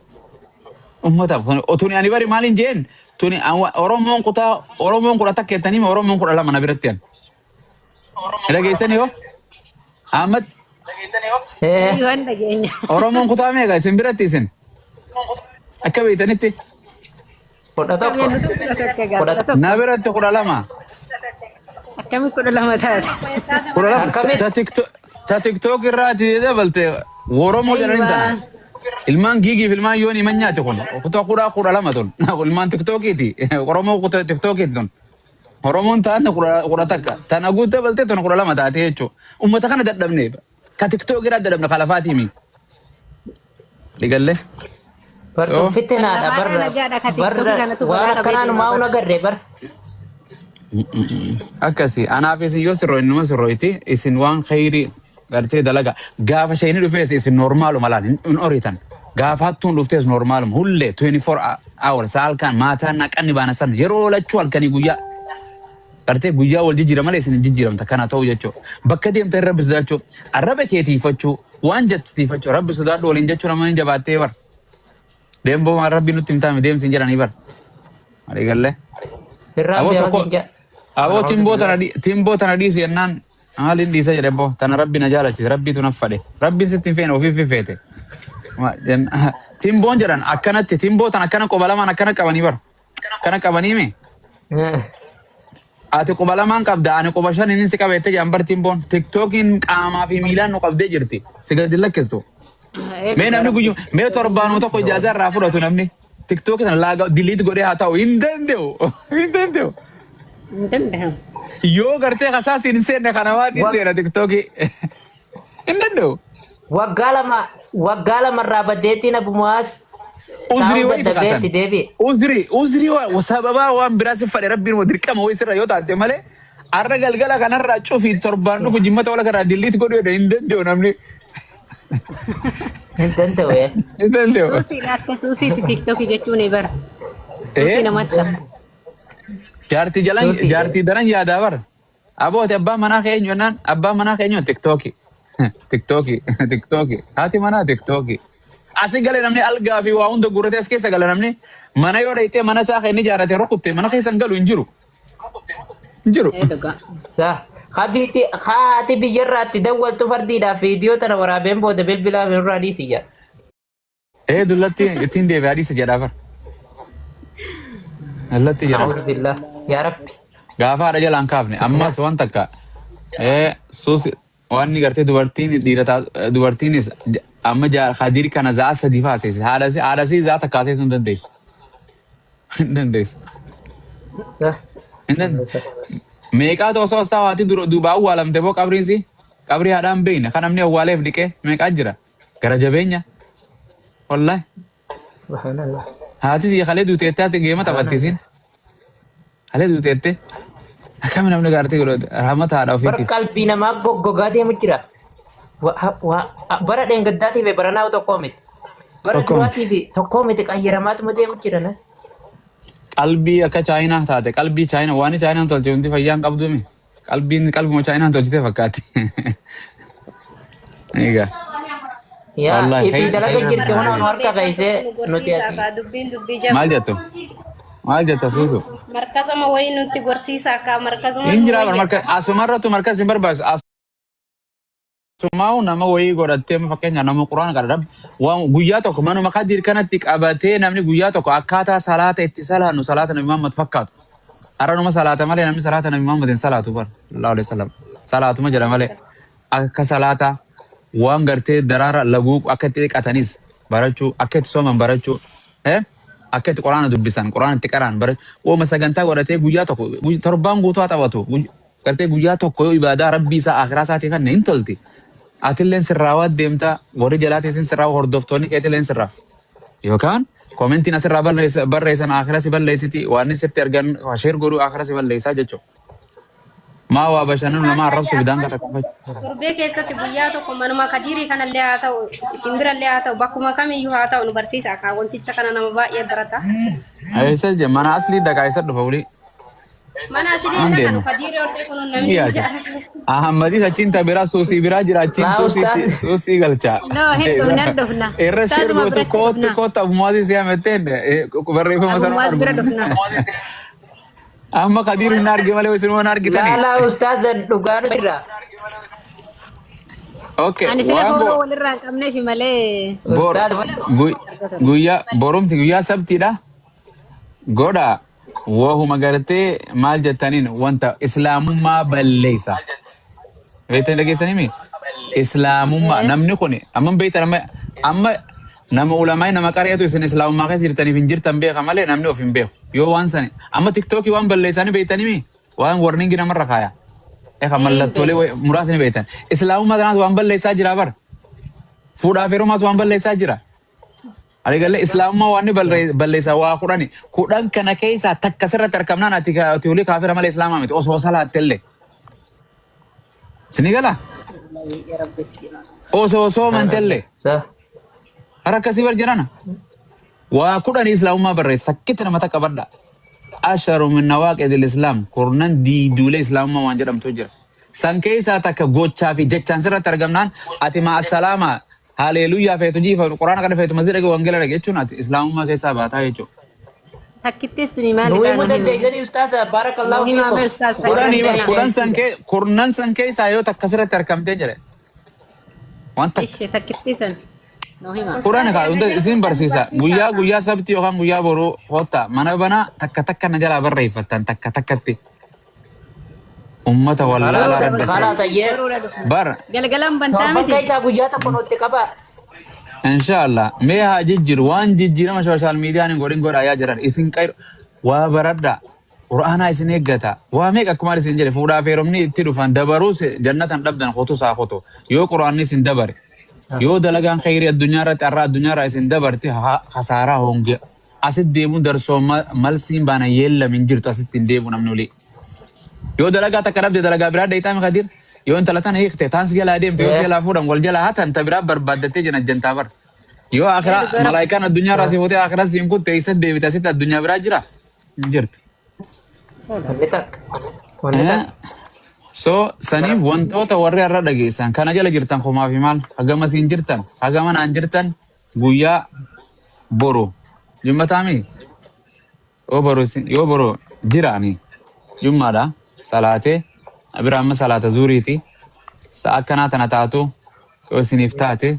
Ummata tuni ani bari maaliin jeen tuni Oromoon kutaa Oromoon 11 jettanii Oromoon 12 na biratti an. Dhageessanii hoo? Ahmad. Eh. Waan dhageenya. Oromoon kutaa meeqa isin biratti, isin akka beektanitti? 11. 11 gaa. Kudha 11. Na biratti 12. Akkami 12 taate? 12. Akkamitti? Ta TikTok irraati dabalte Oromoo jedhanii tana. Ilmaan giigiif ilmaan yoonii manyaati kun kutaa 12 tun ilmaan TikTokiiti, Oromoo kutaa TikTokiiti tun. Oromoon taate 11 tana guutuu dabaltee tun 12 taate jechuudha. Uummata kana dadhabne, ka TikTok irraa dadhabne, ka lafaatii mi. Digalle. Bartuun So fitinaadha Lafaadhaa barra nagaadha ka TikTok barra kanatu waan balaa qabee akkanaa deema numaa bara. agarre bar. Akkasi anaaf isin yoo sirroo innuma sirrooyti, isin waan khayrii gartee dalaga. Gaafa shayni dhufees isin normaaluma laal hin oritan. Gaafa hattuun dhuftees normaaluma hullee 24 hours halkan maataan naqanni baana san yeroo lachuu halkanii guyyaa gartee guyyaa wal jijjiira malee isin hin jijjiiramta kana ta'u jechuudha. Bakka deemtan Rabbi sodaachuu, arraba kee tiifachuu, waan jettu tiifachuu, Rabbi sodaadhu waliin jechuu nama hin jabaattee bar. Deemboo waan Rabbi nutti hin taame deemsi hin jedhanii bar. Marii gallee. Irraan Aboo beekaa tokko siin jedha. aboo timboo tana dhiisi jennaan maaliin dhiisa jedhe, boo tana Rabbi na jaalachise, Rabbiitu na fadhe, Rabbiin sitti hin feene, ofiif feete. Timboon jedhan akkanatti timboo tana akkana quba lamaan akkana qabanii bar. Akkana qabanii mi? Ati quba lamaan qabda, ani quba shan inni si qabeette jedhan bar timboon. TikTokiin qaamaa fi miilaan nu qabdee jirti. Si gadi lakkistu. Mee namni guyyu mee torbaanuma tokko ijaazaa irraa fudhatu, namni TikTok sana laaga delete godhee haa ta'u, hin danda'u. Hin danda'u. Hin danda'amu. Yoo gartee kasaatiin hin seenne kanamaatiin seena TikTokii. Hin danda'u. Waggaa 2, waggaa 2 irraa badeetiin Abu Mu'aaz Uzrii taa'uu wayiiti kaasan. dadhabeetti deebi'e. Uzrii sababaa waan biraa si fadhe Rabbiin wa dirqama wayii sirra yoo taate malee har'a galgala kanarraa cufii torbaan dhufu jimmata wala kanarraa delete godhuu jedhe hin danda'u namni. Hin danda'u. Hin danda'u. Suusiidha, akka suusiitti TikTokii jechuun bara. Suusii namatti ta'a. Jaartii jalan Suusii. Jaartii daran yaadaa bara. Abooti abbaan manaa kee eenyu jennaan, abbaan manaa kee eenyu, TikTokii. TikTokii, TikTokii, haati manaa TikTokii. Asi gale namni algaa fi waa hunda guurratee as keessa gala namni. Mana yoo dhayitee mana isaa kan inni ijaarrate rukutte mana keessa hin galu, hin jiru. Hin jiru. Ee dhugaa. Saa habiiti haati biyyarraatti dawwaltu fardiidhaaf viidiyoo tana waraabeen booda bilbilaa fi nurraa dhiisi jedha. Ee dullatti ittiin deebi'aa dhiisa jedhaa bara. Dullatti jedha. A'uudhu billah yaa Rabbi. Gaafa haadha jalaan kaafne ammas waan takka ee suusi waan inni gartee dubartiin dhiira dubartiinis amma Khadiir kana za'a 3 faaseesse, haadha si za'a takka haasa'uu hin dandeessu. Hin dandeessu. Hin dandeessu. Meeqaatu osoo as taa'u haati dura duuba awwaalamte boo qabriin si. Qabrii haadhaa hin beekne kan namni awwaaleef dhiqee meeqaa jira. Gara jabeenya. Wallahi. Subhanallah. Haati tiyya kalee duuteettee haati geema taphatti isiin. Kalee duuteettee. Akkami namni gaartee godhate rahmata haadha Bara ofiitiif. qalbii namaa goggogaa deemu jira. Bara dheengaddaatii fi baranaa tokkoo miti. Bara Tokkoo miti. duraatii fi tokkoo miti qayyaramaatuma deemu jira na. Qalbii akka Chaayinaa taate qalbii Chaayinaa waan Chaayinaan tolche hundi fayyaa hin qabduumi. Qalbiin qalbuma Chaayinaan tolchite fakkaatti. Egaa. Yaa Wallahi ifii dalaga khayri jirti nama hunoo nu harka keessee Nu nuti gorsiisaa asii. kaa dubbiin dubbii Maal jabaa. jettu? Maal jetta suusu? Markazama wayii nutti gorsiisaa kaa markazuma Hin nu jiraa wayya marka kaa. asumarrattu markas hin barbaachisu. Asumaa'u nama wayii godhattee fakkeenya nama quraana qara rabbi waan guyyaa tokko manuma kadir kanatti qabatee namni guyyaa tokko akkaataa salaata itti salaannu salaata nabi Muhammad fakkaatu. Har'a numa salaata malee namni salaata nabi Muhammad hin salaatu bar. Sallallahu alaihi wasallam. Salaatuma jedha malee akka salaata waan gartee daraara laguu akka itti dhiqatanis barachuu akka itti sooman barachuu akka itti quraana dubbisan quraana itti qaraan barachuu wooma sagantaa godhatee guyyaa tokko torbaan guutuu haa taphatu gartee guyyaa tokko yoo ibaadaa rabbii isaa akhiraa isaatii kanne hin tolti. Atilleen sirraawaa deemta warri jalaa teessin sirraa hordoftoonni keetilleen sirraa. Yookaan komentiin asirraa barreessan akhira si balleessiti waan sitti argan share godhuu akhira si balleessaa jechuudha. Maa waa bashannanu nama arrabsu bidaan kata kaffachu. Torbee keessatti guyyaa tokko manuma kadiirii kanallee haa ta'u isin birallee haa ta'u bakkuma kamiyyuu haa ta'u nu barsiisa kaa wanticha kana nama baay'ee barata. Eessa je mana aslii dagaa eessa dhufa wuli? Mana asilii Hin dhaqanu deemu. kadiirii ollee kun namni hin Yaada. jaalatu. Ahammadis achiin ta biraa suusii biraa jira achiin Laa suusiitti ustaaz. suusii galcha. No, hin dhufna, hin dhufna. Irra share Ustaazuma gootu biratti kootu dhufna. kootu abumaati si hametteen barreeffama sana Abumaas bira dhufna. Amma kadiir hin arge malee isin waan Laa argitanii. laa ustaaz dhugaa nu jira. Okay, Ani sila waan fooloo bo walirraa hin qabneefi malee. bor Ustaaz guyyaa borumti guyyaa sabtiidha. Godha wahuma gartee maal jettaniin wanta islaamummaa balleessa. Beektan dhageessanii mi? Islaamummaa namni kun amma beektan amma amma nama ulamaa nama qareetu isin islaamummaa keessa jirtaniif hin jirtan beeka malee namni of hin beeku. Yoo waan sani amma tiktookii waan balleessanii beektanii mi? Waan warningi namarra kaaya. Eega mallattoolee muraasni beektan. Islaamummaa kanaas waan balleessaa jira bara. Fuudhaaf heerumaas waan balleessaa jira. Arigalee islaamummaa waan inni balleessaa waa kudhani. Kudhan kana keessaa takka sirratti argamnaan ati ati olii kaafira malee islaamaa miti osoo salaattellee. Sini gala? Osoo soomantellee. Sa. Har'a akkasii bar jirana. Waa kudhanii islaamummaa barreessa takkitti nama takka badha. Asharu min nawaaqidil islaam kurnan diiduulee islaamummaa waan jedhamtu jira. San keessaa takka gochaa fi jechaan sirratti argamnaan ati ma'a salaama haleeluyyaa feetu jiifa quraana kana feetu masjida dhaqe wangeela dhaqe jechuun ati islaamummaa keessaa baataa jechuudha. Takkitti suni maali Nu kaa himuu nu himi. dandeessanii ustaaz Nu baarakallahu himaa fiikum. mee ustaaz Kudhanii takkitti bar tana. kudhan san kee kurnan san keessaa yoo takka sirratti argamtee jedhe waan takka Ishee takkitti san. Nu hima. kudhan Ustaaz kaa hunda ajaja isin nu barsiisa barsiisaa guyyaa kaa. guyyaa sabti yookaan guyyaa boruu hotta mana banaa takka takka na jalaa barreeffattan takka takkatti ummata wallaalaa Khalaas rabbi khalaas ayyee. Boruudha dhufna. bar Galgalaan bantaa Torban miti. keessaa guyyaa tokko nutti qaba. Inshallah mee haa jijjiiru waan jijjiirama social miidiyaan hin godhin godhaa yaa jiran isin qayru waa baradha qur'aanaa isin eeggata waa meeqa akkuma isin jedhe fuudhaa feerumni itti dhufan dabaruus jannatan dhabdan qotu isaa qotu yoo qur'aanni isin dabare yoo dalagaan khayrii addunyaa irratti har'a addunyaa irraa isin dabarte khasaaraa honge asitti deemuun darsoo malsiin baana yeellam hin jirtu asitti hin deemu namni olii. Yoo dalagaa takka dhabde dalagaa biraa dheeyxaa mi Kadir? Yoo intala tana hiikte taan si jalaa deemte yoo si jalaa fuudhan wal jalaa hatan ta biraa barbaaddattee jana jantaa bar. Yoo akhiraa Dhugaa rabbi. malaayikaan addunyaa irraa si fuutee akhiraa si hin kutte eessa deebite asitti addunyaa biraa jira? Hin jirtu. Wanni takka. Wanni takka. So saniif wantoota warri har'a dhageessan kana jala jirtan kumaa fi maal hagama siin jirtan hagama naan jirtan guyyaa boru jummataami yoo boru yoo boru jiraani jummaadha salaatee bira amma salaata zuuriiti sa'a akkanaa tana taatu yoo isiniif taate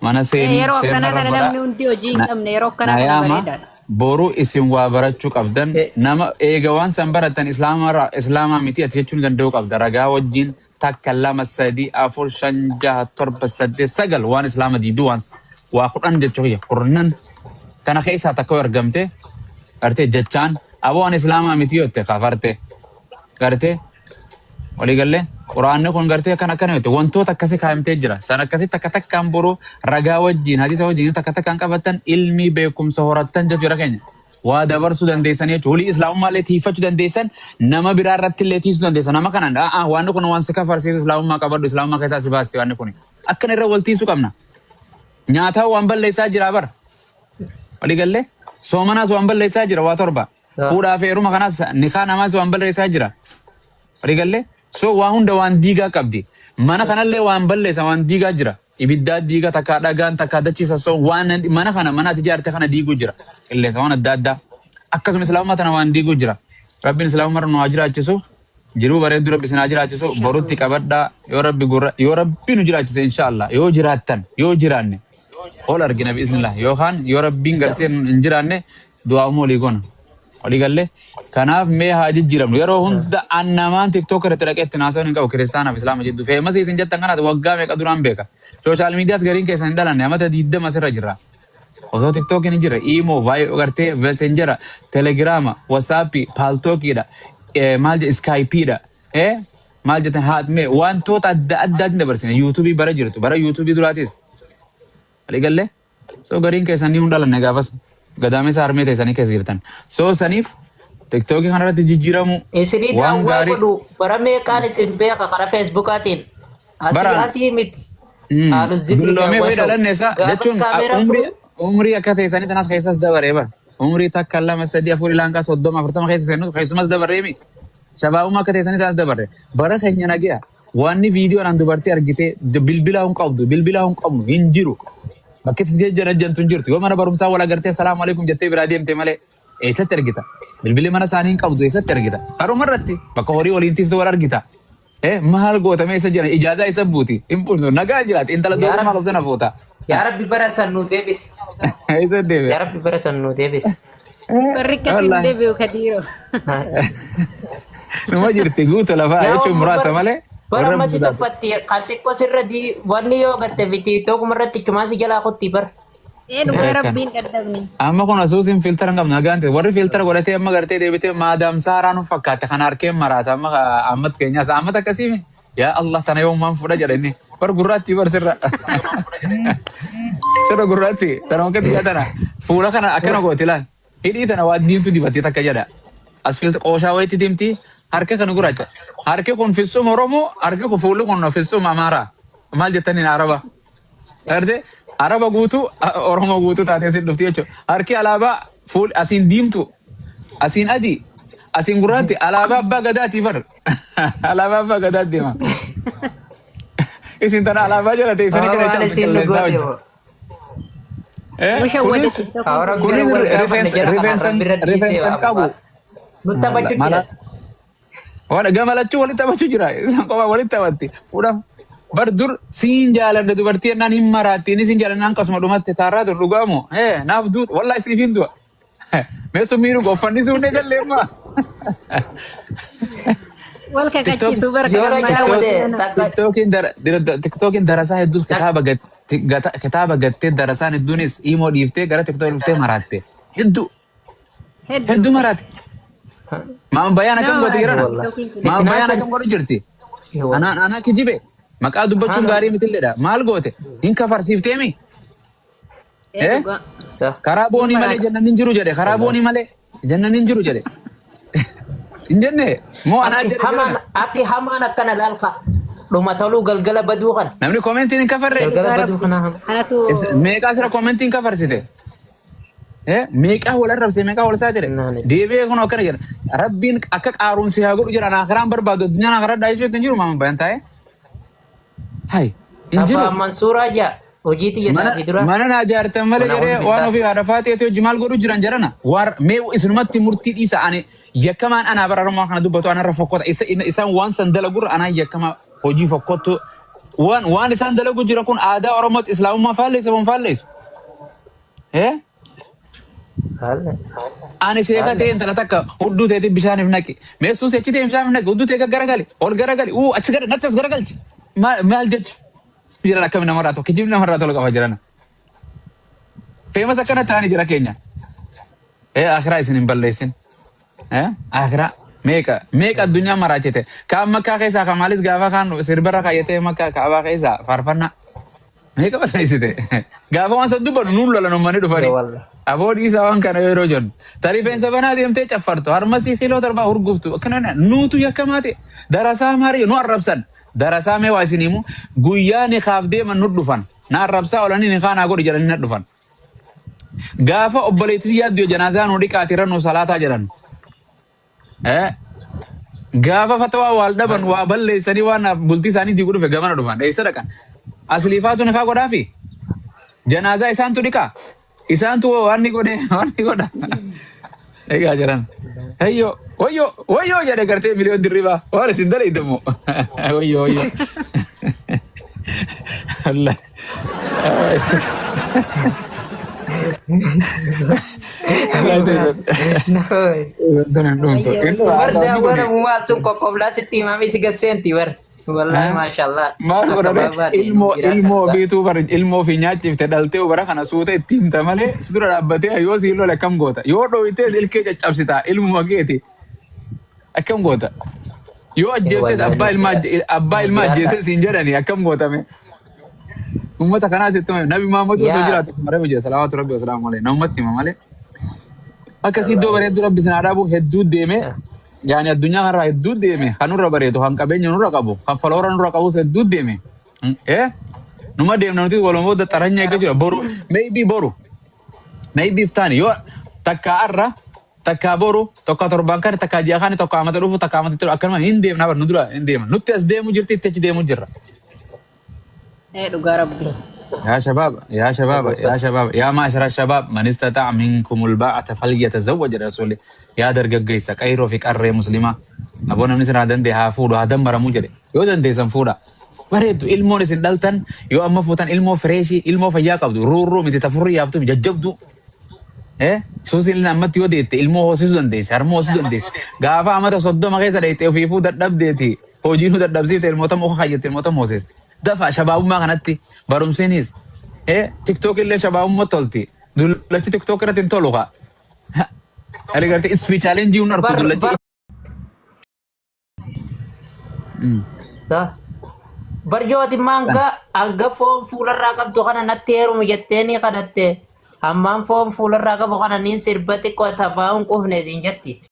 mana seenii Yeroo sheer akkanaa narra kana godhaa namni hundi hojii hin na qabne yeroo akkanaa na kana yaama bareedaadha. boru isin waa barachuu qabdan nama eega waan san baratan islaamaa miti ati jechuun danda'uu qabda ragaa wajjin takka lama sadii afur shan jaha torba saddeet sagal waan islaama diiduu waan waa kudhan jechuu kiyya kurnan kana keessaa takka yoo argamte gartee jechaan aboo waan islaamaa miti yoo jette kafarte gartee walii gallee Quraanni kun gartee akkana akkana miti. Wantoota akkasii kaa'amtee jira. San akkasii takka takkaan boruu ragaa wajjin hadiisa wajjin takka takkaan qabattan ilmii beekumsa horattan jechuudha keenya. Waa dabarsuu dandeessan jechuudha. Hulii islaamummaa illee tiifachuu dandeessan, nama biraa irratti illee tiisuu dandeessan. Nama kanaan a'aa waan kun waan si kafarsiisu, islaamummaa qabadhu, islaamummaa keessaa si baasti waan kun. Akkana irra wal tiisuu qabna. Nyaataa waan balleessaa jira bara. Walii gallee soomanaas waan balleessaa jira waa torba. Fuudhaa fi heeruma kanaas nikaa namaas waan balleessaa jira. Walii gallee so waa hunda waan diigaa qabdi. Mana kanallee waan balleessa, waan diigaa jira. Ibiddaa diiga, takkaa dhagaan, takkaa dachii sassoo, waan mana kana mana ati ijaarte kana diiguu jira. Qilleensa waan adda addaa. Akkasuma islaamummaa tana waan diiguu jira. Rabbiin islaamummaa irra nu haa jiraachisu. Jiruu bareedduu Rabbi isin haa jiraachisu. Borutti qabadhaa, yoo Rabbi gurra yoo Rabbi nu jiraachise, inshaallah, yoo jiraattan yoo jiraanne ol argina bi'iznillah, yookaan yoo Rabbiin gartee hin jiraanne du'aa walii goona. Walii gallee kanaaf mee haa jijjiiramnu. Yeroo hunda annamaan TikTok irratti dhaqee itti naasa'uun hin qabu kiristaanaaf islaama jidduu. Famous isin jettan kanaas waggaa meeqa duraan beeka. Social medias gariin keessan hin dhalanne, amata 20 asirra jirra. Osoo TikTokiin hin jirre imo, gartee Messengera, Telegrama, WhatsAppii, Paltalkiidha, maal jedhe, Skypeiidha. Maal jettan haatmee wantoota adda addaatiin dabarsine YouTubeii bara jirtu bara YouTubeii duraatis. Walii gallee so gariin keessan ni hin dhalanne, gaafas gadaamessa harmee teessanii keessa jirtan. So saniif TikTokii kanarratti jijjiiramu Isinii waan daawwaa gaarii. godhu bara meeqaan isin beeka karaa Facebookaatiin. Asii asii miti. Haalu zikri Dulloomee daawwaa wayii show. dhalanne isa Gaafas jechuun kaameeraan umrii kun umrii akka teessanii tanas keessas dabaree bara. Umrii takka, lama, sadii, afur, ilaankaa 30, 40 keessa seennu keessumas dabarreemi. Shabaabummaa akka teessanii tanas dabarre. Bara keenya nagiya. Wanni viidiyoodhaan dubartii argitee bilbila hin qabdu, bilbila hin qabnu hin jiru. Bakki itti jejjan ejjantu hin jirtu. Yoo mana barumsaa wal agartee salaamu alaikum jettee biraa deemte malee eessatti argita? Bilbilli mana isaanii hin qabdu, eessatti argita? Karuma irratti bakka horii waliin tiistu wal argita. Maal gootamee isa jiran ijaazaa isa buuti hin buutu, nagaa jiraati intala Yaa duuba Rabbi. maal of tana fuuta. Yaa Rabbi, bara san nuu deebisi. Isa deebe. Yaa Rabbi, bara san nuu deebisi. Barri akkasiin Wallaahi. deebi'u kadiiroo. Numa jirti guutu lafaa Yaa jechuun Ummu muraasa bara malee bara warra amma si sodaatu. tuffatti kan xiqqoo sirra di wanni yoo garte miti tokkuma irratti chumaan si jalaa kutti bara. Ee, dhugaa Kan. rabbiin dadhabne. Amma kun asuusin filter hin qabnu nagaan ta'e warri filter godhatee amma gartee deebitee maadaam Saaraa nu fakkaate kan harkeen maraata amma ammat keenyaas ammat akkasii yaa Allah tana yoomaan fuudha jedha inni bar gurraatti bar sirra sirra gurraatti tana wakati yaa tana fuula kana akkana gooti laal hidhii tana waa diimtu dibattee takka jedha as filter qooshaa wayitti diimti harka kana gurraacha, harki kun fitsum Oromoo, harki kun fuulli kun fitsum Amaaraa, maal jettaniin Araba. Gartee Araba guutuu, Oromoo guutuu taatee sin dhufti jechuudha. Harki alaabaa fuul asiin diimtu, asiin adii, asiin gurraatti, alaabaa abbaa gadaati bar. Alaabaa abbaa gadaatti deema. Isin tana alaabaa jala teessanii kana Waan jecha isin nu qilleensaa goote wajji. moo. Kunis Mushawwada TikTokiin Haa kun. Rabbi kunis wal gaafanne rifeensa jara kanaan rifeensa Rabbi irra dhiisee rifeensa hin qabu. ammaas. Nu taphachuu Mala jira. Waan gama lachuu walitti taphachuu jira. Isaan kophaa walitti taphatti. Fuudham. Bar dur siin jaaladha dubartii jennaan hin maraatti. Inni siin jaalannaan akkasuma dhumatte taarraa dur dhugaamu. Naaf duut. Wallahi siif hin du'a. Mee sun miidhu uffanni sun ni gallee amma. Wal TikTok kakachiisuu bara Yoo kana rajaa ammaa godhe kana. takka TikTokiin darasaa hedduus kitaaba gattee darasaan hedduunis imo dhiiftee gara TikTok dhuftee maraatte. Hedduu Hedduu. hedduu maraatte. Maama bayaan akkam Nama goote maraate jirana? Wallah. TikTokiin kun. Maama Fitnaa bayaan san. akkam godhu jirti? Wallah. Anaan anaa kijibe. Maqaa dubbachuun gaarii mitilleedha. Maal goote? Hin kafarsiifteemi? Ee, Eh? dhugaa. Karaa Hin boonii malee maraate. jannan hin jiru jedhe. Karaa boonii malee jannan hin jiru jedhe. Hin jenne moo anaa Akki jedhe hamaan jirana? Akki hamaan akkana laalka dhuma toluu galgala baduu kana. Namni commentiin hin kafarre? Galgala Dhugaa baduu rabbi. kana hama. Kanatu Meeqaa sira commentiin kafarsite? Meeqaa wal arrabse, meeqaa wal saatire? Naani. Deebi'ee kun akkana jedha. Rabbiin akka qaaruunsi haa godhu jedhan, akiraan barbaadu addunyaan akiradhaa jechuutti hin jiru maama bayan taa'ee. Hai hin jiru. Abbaan Mansuuraa jaa hojii xiyya Mana taasii dura. mana naa ijaartan malee Mana jedhee wal waan bitaa. ofii haadha faaxeetu hojii maal godhu jiran jedhana. Waar mee isinumatti murtii dhiisa, ani yakkamaan anaa bara Oromoo kana dubbatu anarra fokkota isa isaan waan san dalagurra anaa yakkamaa hojii fokkottu waan isaan dalagu jiran kun aadaa Oromootti islaamummaa faalleessa moo hin faalleessu? Eh? Haala. Ani sheeka ta'e intala takka hudduu teetii bishaaniif naqi. Mee suus achi ta'e bishaaniif naqi, hudduu ta'e garagali ol garagali uu achi gara natti as garagalchi. Maal maal jechu jiran akkami namarraa tokko kijibni namarraa tola qaba jiran. Famous akkana ta'anii jira keenya. Akiraa isin hin balleessin. Akiraa. Meeqa meeqa addunyaa maraachite. Kaan Makkaa keessaa kan maalis gaafa kaan sirbarra kaayyatee Makkaa Kaabaa keessaa faarfannaa. Meeqa balleessite. Gaafa waan san dubbatu nuun lolan uummanni dhufanii. Wallah. Aboo dhiisaa waan kana yeroo jennu. Ta rifeensa banaa deemtee caffartu. Harmasii kiiloo 7 hurguftu. Akkana nuutu yakkamaa ta'e. Darasaa maarii nu arrabsan. Darasaa mee waa isin himu. Guyyaa nikaaf deeman nu dhufan. Na arrabsaa oolanii nikaa naa godhi jedhanii na dhufan. Gaafa obboleettii yaaddu janaazaa nu dhiqaati irra nu salaataa jedhan. Gaafa fatawaa waal dhaban waa balleessanii waan bultii isaanii diiguu dhufe gamana dhufan. Eessa dhaqan? Asliifaatu nikaa godhaafi? Janaazaa isaantu dhiqaa? Isaantu waan ni godhe waan ni godha. Egaa jiran. Heyyoo wayyoo wayyoo jedhe gartee miliyoon dirribaa waan isin dalaydamu. Wayyoo wayyoo. Allah. Bar daawwana mumaa sun qoqqoblaa sitti himame si gasseenti bar. Wallahi maashaallah. Maal Akka godhame baabaati ilmoo jiraata ilmoo dhugaa. ofiituu bar ilmoo ofii nyaachifte dhaltee bara kana suuta itti himta malee si dura dhaabbatee yoo si lole akkam goota yoo dhooytees ilkee caccabsita ilmuma keeti akkam goota yoo ajjeeftes Wallahi abbaa ni ilmaa jira. abbaa ilmaa Jiraata. ajjeese siin jedhani akkam gootame ummata kanaas itti himame nabi Muhammad osoo Yaa. jiraate maree hojii salawaatu rabbi wasalaamu alayhi namumatti hima malee akkasii iddoo bareedduu rabbi isin haa dhaabu hedduu deeme yaani addunyaa kanarraa hedduu deeme kan nurra bareedu kan qabeenya nurra qabu kan faloora nurra qabus hedduu deeme eh numa deemna nuti walumaa booda xaranya eegga jira boru maybe boru maybe iftaani yoo takka arra takka boru tokka torban kana takka ji'a kana tokko amata dhufu takka amata itti akkanuma hin deemna bar nu dura hin deemna nutti as deemu jirti itti achi deemu jirra. Ee dhugaa rabbi. يا شباب يا شباب يا شباب يا معشر الشباب من استطاع منكم الباءة فليتزوج الرسول يا dargaggeessa qeyroo fi qarree muslimaa aboo namni isin haa danda'e haa fuudhu haa dammaramuu jedhe yoo dandeessan fuudha bareeddu ilmoon isin dhaltan yoo amma fuutan ilmoo fresh ilmoo fayyaa qabdu ruurruu miti tafurrii yaaftu jajjabdu Suusiin ammatti yoo deette ilmoo hoosisuu dandeesse harma hoosisuu dandeesse gaafa amata 30 keessa dheeyte ofiifuu dadhabdeeti hojii nu dadhabsiifte ilmoota muka kayyette ilmoota hoosiste dafa shabaabummaa kanatti barumsiinis TikTok illee shabaabummaa tolti dullachi TikTok irratti hin tolu kaa ani gartee speech challenge hun arku Bar dullachi bar Sa. Bar yoo ati immoo hanga hanga foon fuularraa qabdu kana natti heerumi jetteeni kadhatte hammaan foon fuularraa qabu kana niin sirba xiqqoo taphaa hin quufne siin jetti.